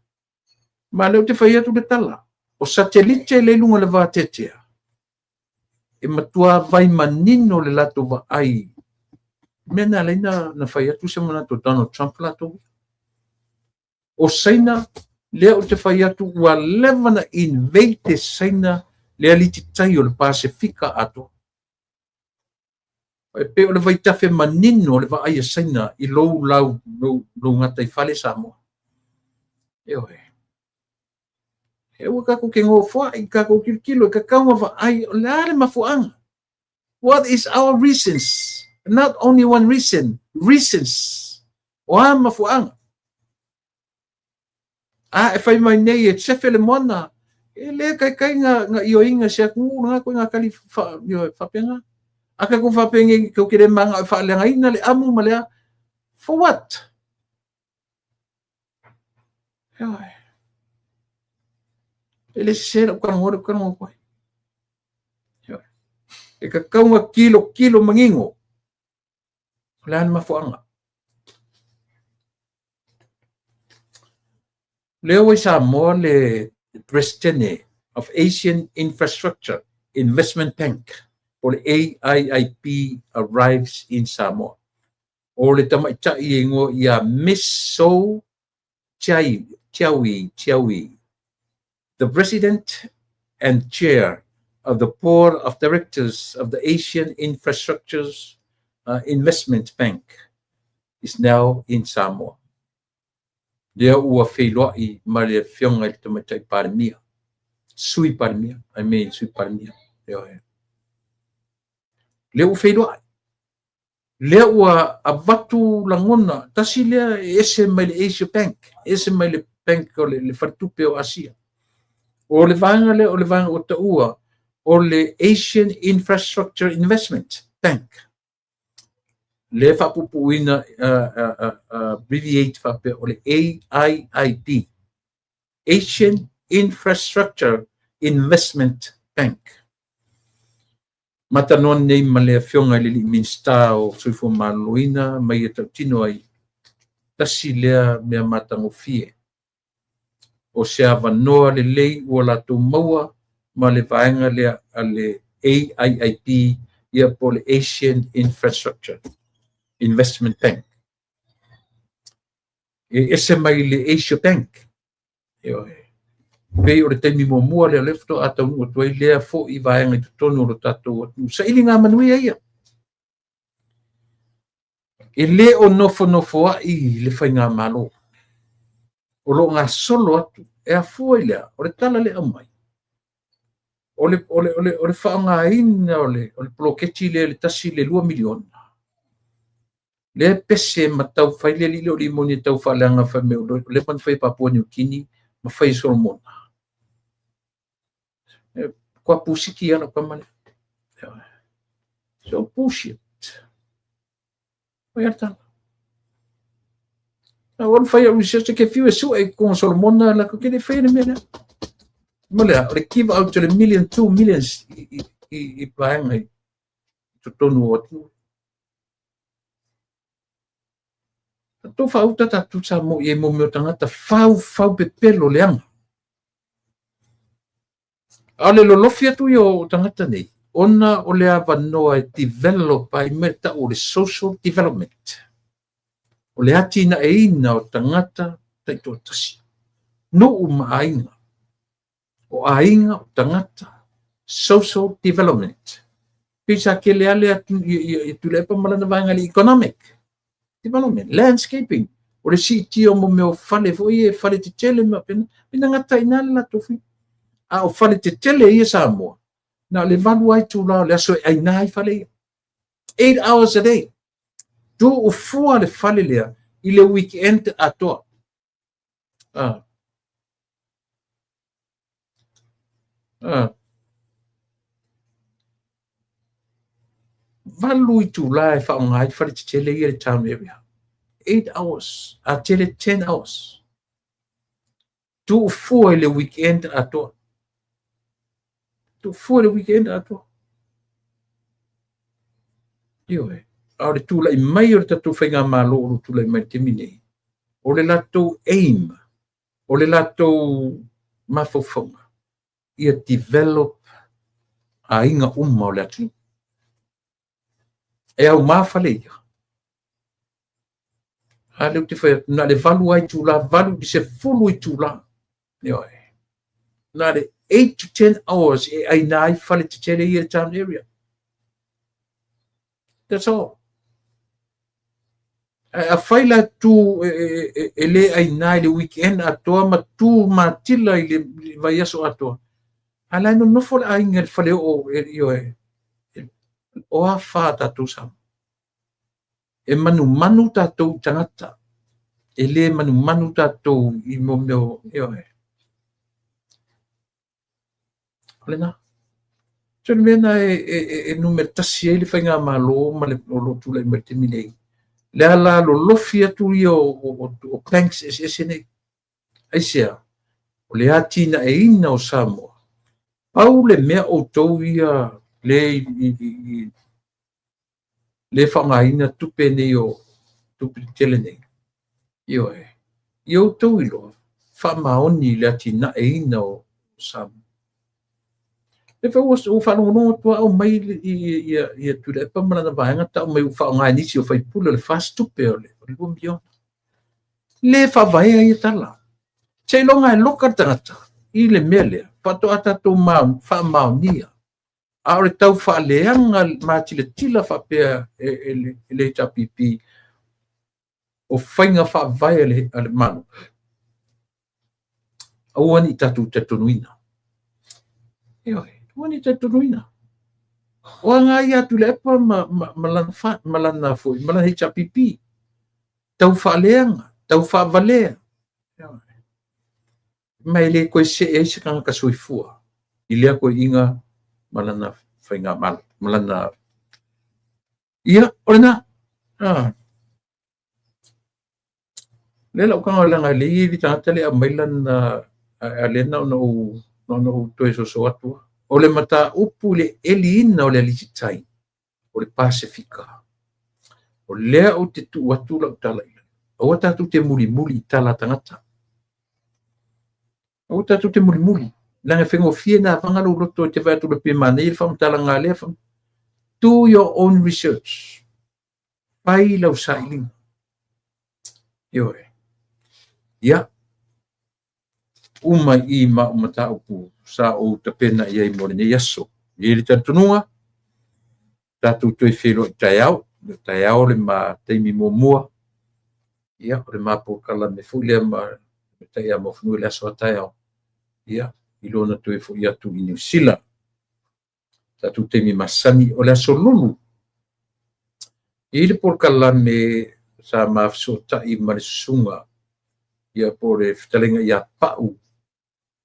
Ma lea ou te fai atu le tala, o satelite le i luga o le vateatea, e matua vai manino le latou vaai. Mea na ala ai na fai atu se manatu o Donald Trump latou. O Saina, lea ou te fai atu, ua leva na invade e Saina le alititai o le Pasefika atoa. E pei o le vaitafe manino o le vaai a Saina i lou lau, lou gataifale Samoa. Ioe. E aua tatou te nofoai, tatou tilotilo, e tatau ona vaai, o le a le mafuaaga? What is our reasons? Not only one reason, reasons. O a mafuaaga? A e fai mai nei e sefe le moana, e le taitai na ioeina se atunuu lena koe ngā tali faapena. A tatou faapea nei tou te le mananao e faaleagaina le amu ma le a, for what? Ioe. E le sese lau talanoa lea ou te talanoa atu ai. Ioe. E tatau ona tilotilo manino o le a le mafuaaga. Lea ua i Samoa le Peresetene of Asian Infrastructure Investment Bank, po o le AIIB, arrives in Samoa. O le tamaitai e igoa ia Miss Soh Chiahui, the President and Chair of the Board of Directors of the Asian Infrastructure Investment Bank, is now in Samoa. Lea ua feiloai ma le afioga i le Tamaitai Palemia, Sui Palemia, I mean Sui Palemia. Ioe. Lea ua feiloai. Lea ua avatu lagona, tasi lea e ese mai le Asia Bank, ese mai le bank o le faletupe o Asia. O le vaega lea, o le vaega ua taua, o le Asian Infrastructure Investment Bank. Lea faapuupuuina, abbreviate faapea o le AIIB, Asian Infrastructure Investment Bank. Matanoa nei ma le afioga i le alii Minisita o Soifua Maloloina ma ia tautino ai, tasi lea mea matagofie. O se avanoa lelei ua latou maua ma le vaega lea a le AIIB, ia po o le Asian Infrastructure Investment Bank. E ese mai le Asia Bank. Ioe. Pei o le taimi muamua lea o lea faatoa taunuu atu ai lea foi vaega i totonu o lo tatou atunuu. Sailiga manuia ia. E le o nofonofoai le faigamalo, o lo o gasolo atu e afua i le a? O le tala lea e aumai, o le faaaogaina o le poloketi lea i le $1 i le $2 miliona, lea e pese ma tau fai le alii lea o Rimoni e tau faaleaga fai mai ua leva ona fai e Papua Niu Kini ma fai e Solomona. E matua pusiki lava lau tama lea. So bullshit. Oi a tala. A ua fai au research ke fiu e sue i totonu o Solomona latou te le faia le mea lea. Mo le a, o le give out o le million, 2 millions i vaega i totonu o atunuu. Tatou faauta tatou Samoa i ai mo mea o tagata fau fau pepelo leaga. A o le lolofi atu ia o tagata nei, ona o le avanoa e develop ai mea tau o le social development. O le atinaeina o tagata taitoatasi. Nuu ma aiga. O aiga, o tagata, social development. Pei sa tele ale atu ia Tuilaepa ma lana vaega i le economic development, landscaping. O le siitia o mo mea o fale foi e fale tetele ma pena, pena gata i ina le latou fai. A o fale tetele ia Samoa, na o le 8 ai itula o le aso e aina ai fale ia. 8 hours a day. Tu ufua le fale lea i le weekend atoa. Ah. Ah. 8 itula e faaaoga ai fale tetele ia i le town area. 8 hours. A tele 10 hours. Tuufua i le weekend atoa. Tuufua i le weekend atoa. Ioe. A o le tulai mai o le tatou faigamalo o lo o tulai mai i le taimi nei, o le latou aim, o le latou mafaufauga, ia develop aiga uma o le atunuu. E aumā fale ia. A lea ou te fai atu, na o le 8 lava itula, 8 i le 10 itula. Ioe. Na o le 8 to 10 hours e aina ai fale tetele ia i le town area. That's all. Ae afai la tu e le aina i le weekend atoa ma tu matila i le vaiaso atoa, a la e nonofo le aiga i le fale oo, ioe, o a fa tatou Samoa. E manumanu tatou i tagata. E le manumanu tatou i mo mea o, ioe. O lena. So le mea lena e numera 1 ai le faigamalo ma le o lo o tulai mai i le taimi nei. Le ala lolofi atu ia o banks eseese nei. Aisea? O le atinaeina o Samoa. Pau le mea outou ia le i le faaaogaina tupe nei o tupe tetele nei. Ioe. Ia outou iloa, faamaoni i le atinaeina o Samoa. E foi ua faalogologo atu au mai ia Tuilaepa ma lana vaega tau mai ua faaaoga e nisi o faipule o le FAST tupe o le $2 miliona. Le faavaea ia tala. Seiloga e loka le tagata i le mea lea, faatoa tatou faamaonia. A o le tau faaleaga matilatila faapea e le HRPP o faiga faavae a le Malo, aua ne i tatou talitonuina. Ioe, aua ne i talitonuina. O aga ia a Tuilaepa ma lana foi, ma lana HRPP. Tau faaleaga, tau faavalea. Ma e le toe see ai se tagata soifua i lea toeaiga ma lana faigamalo, ma lana. Ia, o lena. Ah. Lea lau tago leaga e leai le tagata le aumai lana a lea na ona ou toe soso atu. O le mataupu i le eliina o le alititai o le Pasefika. O lea ou te tuu atu lau tala i lalo. Aua tatou te mulimuli i tala a tagata. Aua tatou te mulimuli. Leaga e faigofie na avaga lou loto e te vaai atu le pe manaia le faamatalaga a lea. Do your own research. Fai lau sailiga. Ioe. Ia. uma i i ma au mataupu sa ou tapena i ai mo lenei aso. E i ai le talitonuga, tatou toe feiloai taeao, o taeao le ma taimi muamua, ia, o le ma polokalame foi lea ma le ia Muafanua i le aso a taeao, ia, i lona toe foi atu i Niu Sila. Tatou taimi masani o le aso Lulu. E i ai le polokalame sa ma fesootai ma le susuga ia po o le fetalaiga ia Pau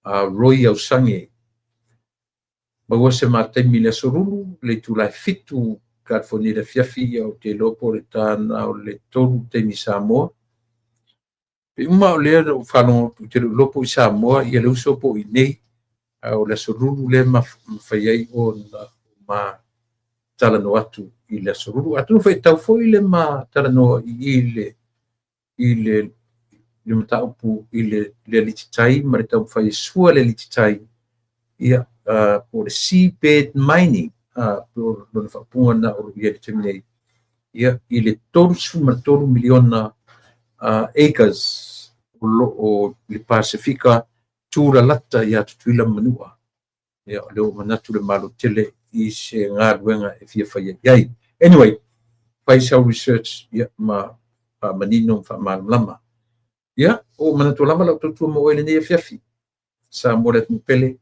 Roy Ausage. Maua se ma taimi i le aso Lulu i le itula e 7 California i le afiafi, ia ou te iloa po o le ta lena o le 3 taimi Samoa. Pe uma o lea na ou faalogo atu, ou te le o iloa po o i Samoa ia le uso po o i inei, a o le aso Lulu lea e mafai ai ona ma talanoa atu i le aso Lulu. Atonu foi e tatau foi le ma talanoa i i le mataupu i le alititai ma le taumafai e sua le alititai, ia, po o le seabed mining, po o lona faaupuga lena o lo o i ai i le taimi nei, ia, i le 33 miliona acres o lo o i le Pasefika tulalata ia Tutuila ma Manua. Ia, o lea ua manatu le Malo tele i se galuega e fia faia i ai. Anyway, fai sau research ia, ma faamanino ma faamalamalama. Ia, ua ou manatu ua lava lau tautua mo oe i lenei afiafi. Samoa le atunuu pele,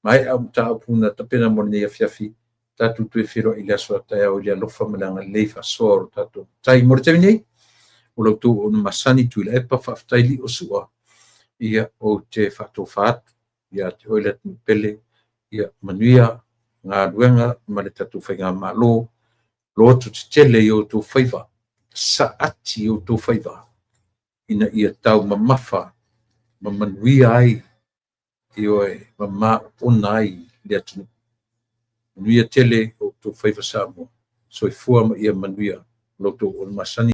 maea au mataupu na tapena mo lenei afiafi, tatou toe feiloai i le aso a taeao i le alofa ma le agalelei faasoa o lo tatou Matai. Mo le taimi nei, o la outou auauna masani Tuilaepa, faafetai Lio Sua, ia, ou te faatofa atu ia te oe le atunuu pele, ia manuia galuega ma le tatou faigamalo, lototetele i outou faiva, saati i outou faiva, ina ia taumamafa ma manuia ai, ioe, ma maoona ai le atunuu. Manuia tele o outou faiva Samoa. Soifua ma ia manuia lo outou auauna masani.